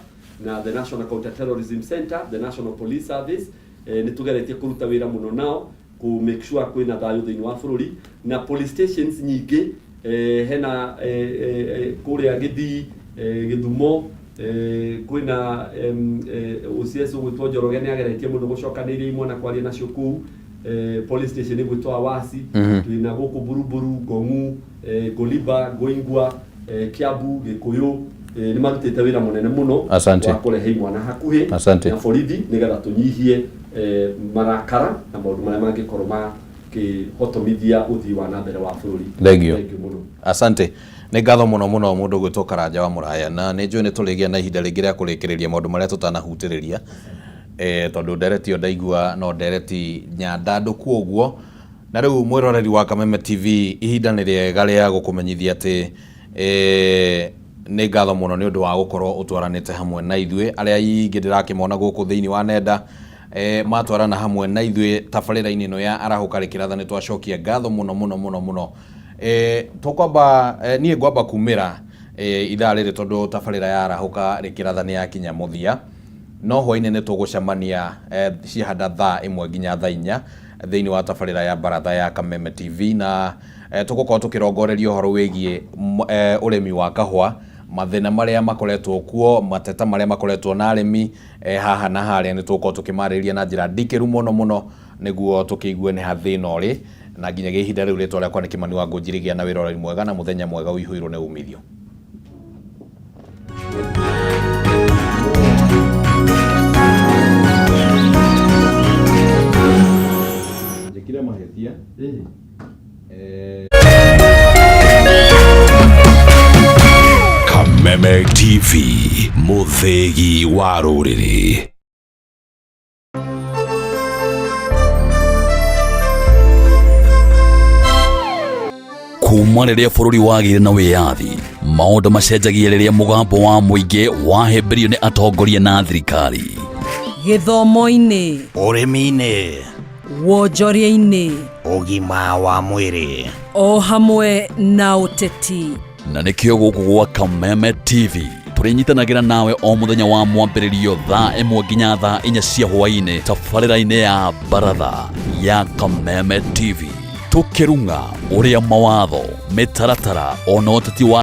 na the National Counter-Terrorism Center, the National Police Service. Nĩ tũgeretie kũruta wĩra mũno nao ku make sure kwĩna thayũ thĩinĩ wa bũrũri, na police stations nyingĩ, hena kũrĩa Gĩthii, Gĩthumo, kwĩna OCS ũgwĩtwo Njoroge nĩ ageretie mũno gũcokanĩrĩria imwe na kwaria nacio kũu, police station ĩgwĩtwo Awasi, twĩna gũkũ Buruburu, Ngong'u, Ngoliba, Ngoingwa, Kiambu, Gĩkũyũ, nĩ marutĩte wĩra mũnene mũno Asante. wa kũrehe imwana hakuhĩ Asante. na borithi, nĩgetha tũnyihie marakara na maũndũ marĩa mangĩkorwo makĩhotomithia ũthii wa na mbere wa bũrũri. Thank you. Thank you mũno. Asante. Nĩ ngatho mũno mũno mũndũ gwĩtwo Karanja wa Mũraya, na nĩ njũĩ nĩ tũrĩgĩa na ihinda rĩngĩ rĩa kũrĩkĩrĩria maũndũ marĩa tũtanahutĩrĩria, tondũ ndereti ĩyo ndaigua no ndereti nyandandũku ũguo. Na rĩu mwĩroreri wa Kameme TV, ihinda nĩ rĩega rĩa gũkũmenyithia atĩ nĩ ngatho mũno nĩ ũndũ wa gũkorwo ũtwaranĩte hamwe na ithuĩ. Arĩa aingĩ ndĩrakĩmona gũkũ thĩinĩ wa nenda, matwarana hamwe na ithuĩ tabarĩra-inĩ ĩno ya Arahũka Rĩkĩratha, nĩ twacokia ngatho mũno mũno mũno mũno. Tũkwamba, niĩ ngwamba kumĩra ithaa rĩrĩ tondũ tabarĩra ya Arahũka Rĩkĩratha nĩ yakinya mũthia, no hwainĩ nĩ tũgũcemania ciahanda thaa 1 nginya thaa 4 thĩinĩ wa tabarĩra ya Baratha ya Kameme TV, na tũgũkorwo tũkĩrongoreria ũhoro wĩgiĩ ũrĩmi wa kahũa, mathĩna marĩa makoretwo kuo, mateta marĩa makoretwo na arĩmi haha na harĩa, nĩ tũgũkorwo tũkĩmarĩrĩria na njĩra ndikĩru mũno mũno nĩguo tũkĩigue nĩ ha thĩna ũrĩ. Na nginyagia ihinda rĩu, rĩtwa rĩakwa nĩ Kĩmani wa Ngũnjiri. Gĩa na wĩroreri mwega na mũthenya mwega ũihũirwo nĩ umithio. Kameme TV, mũthĩgi wa rũrĩrĩ. Kuma rĩrĩa bũrũri wagĩire na wĩyathi, maũndũ macenjagia rĩrĩa mũgambo wa mũingĩ wahĩmbĩrio nĩ atongoria na thirikari. Gĩthomo-inĩ, ũrĩmi-inĩ, wonjoria-inĩ, ũgima wa mwĩrĩ, o hamwe na ũteti. Na nĩkĩo gũkũ gwa Kameme TV tũrĩnyitanagĩra nawe o mũthenya wa mwambĩrĩrio thaa 1 nginya thaa 4 cia hwaĩ-inĩ tabarĩra-inĩ ya baratha ya Kameme TV, tũkĩrung'a ũrĩa mawatho, mĩtaratara ona ũteti wa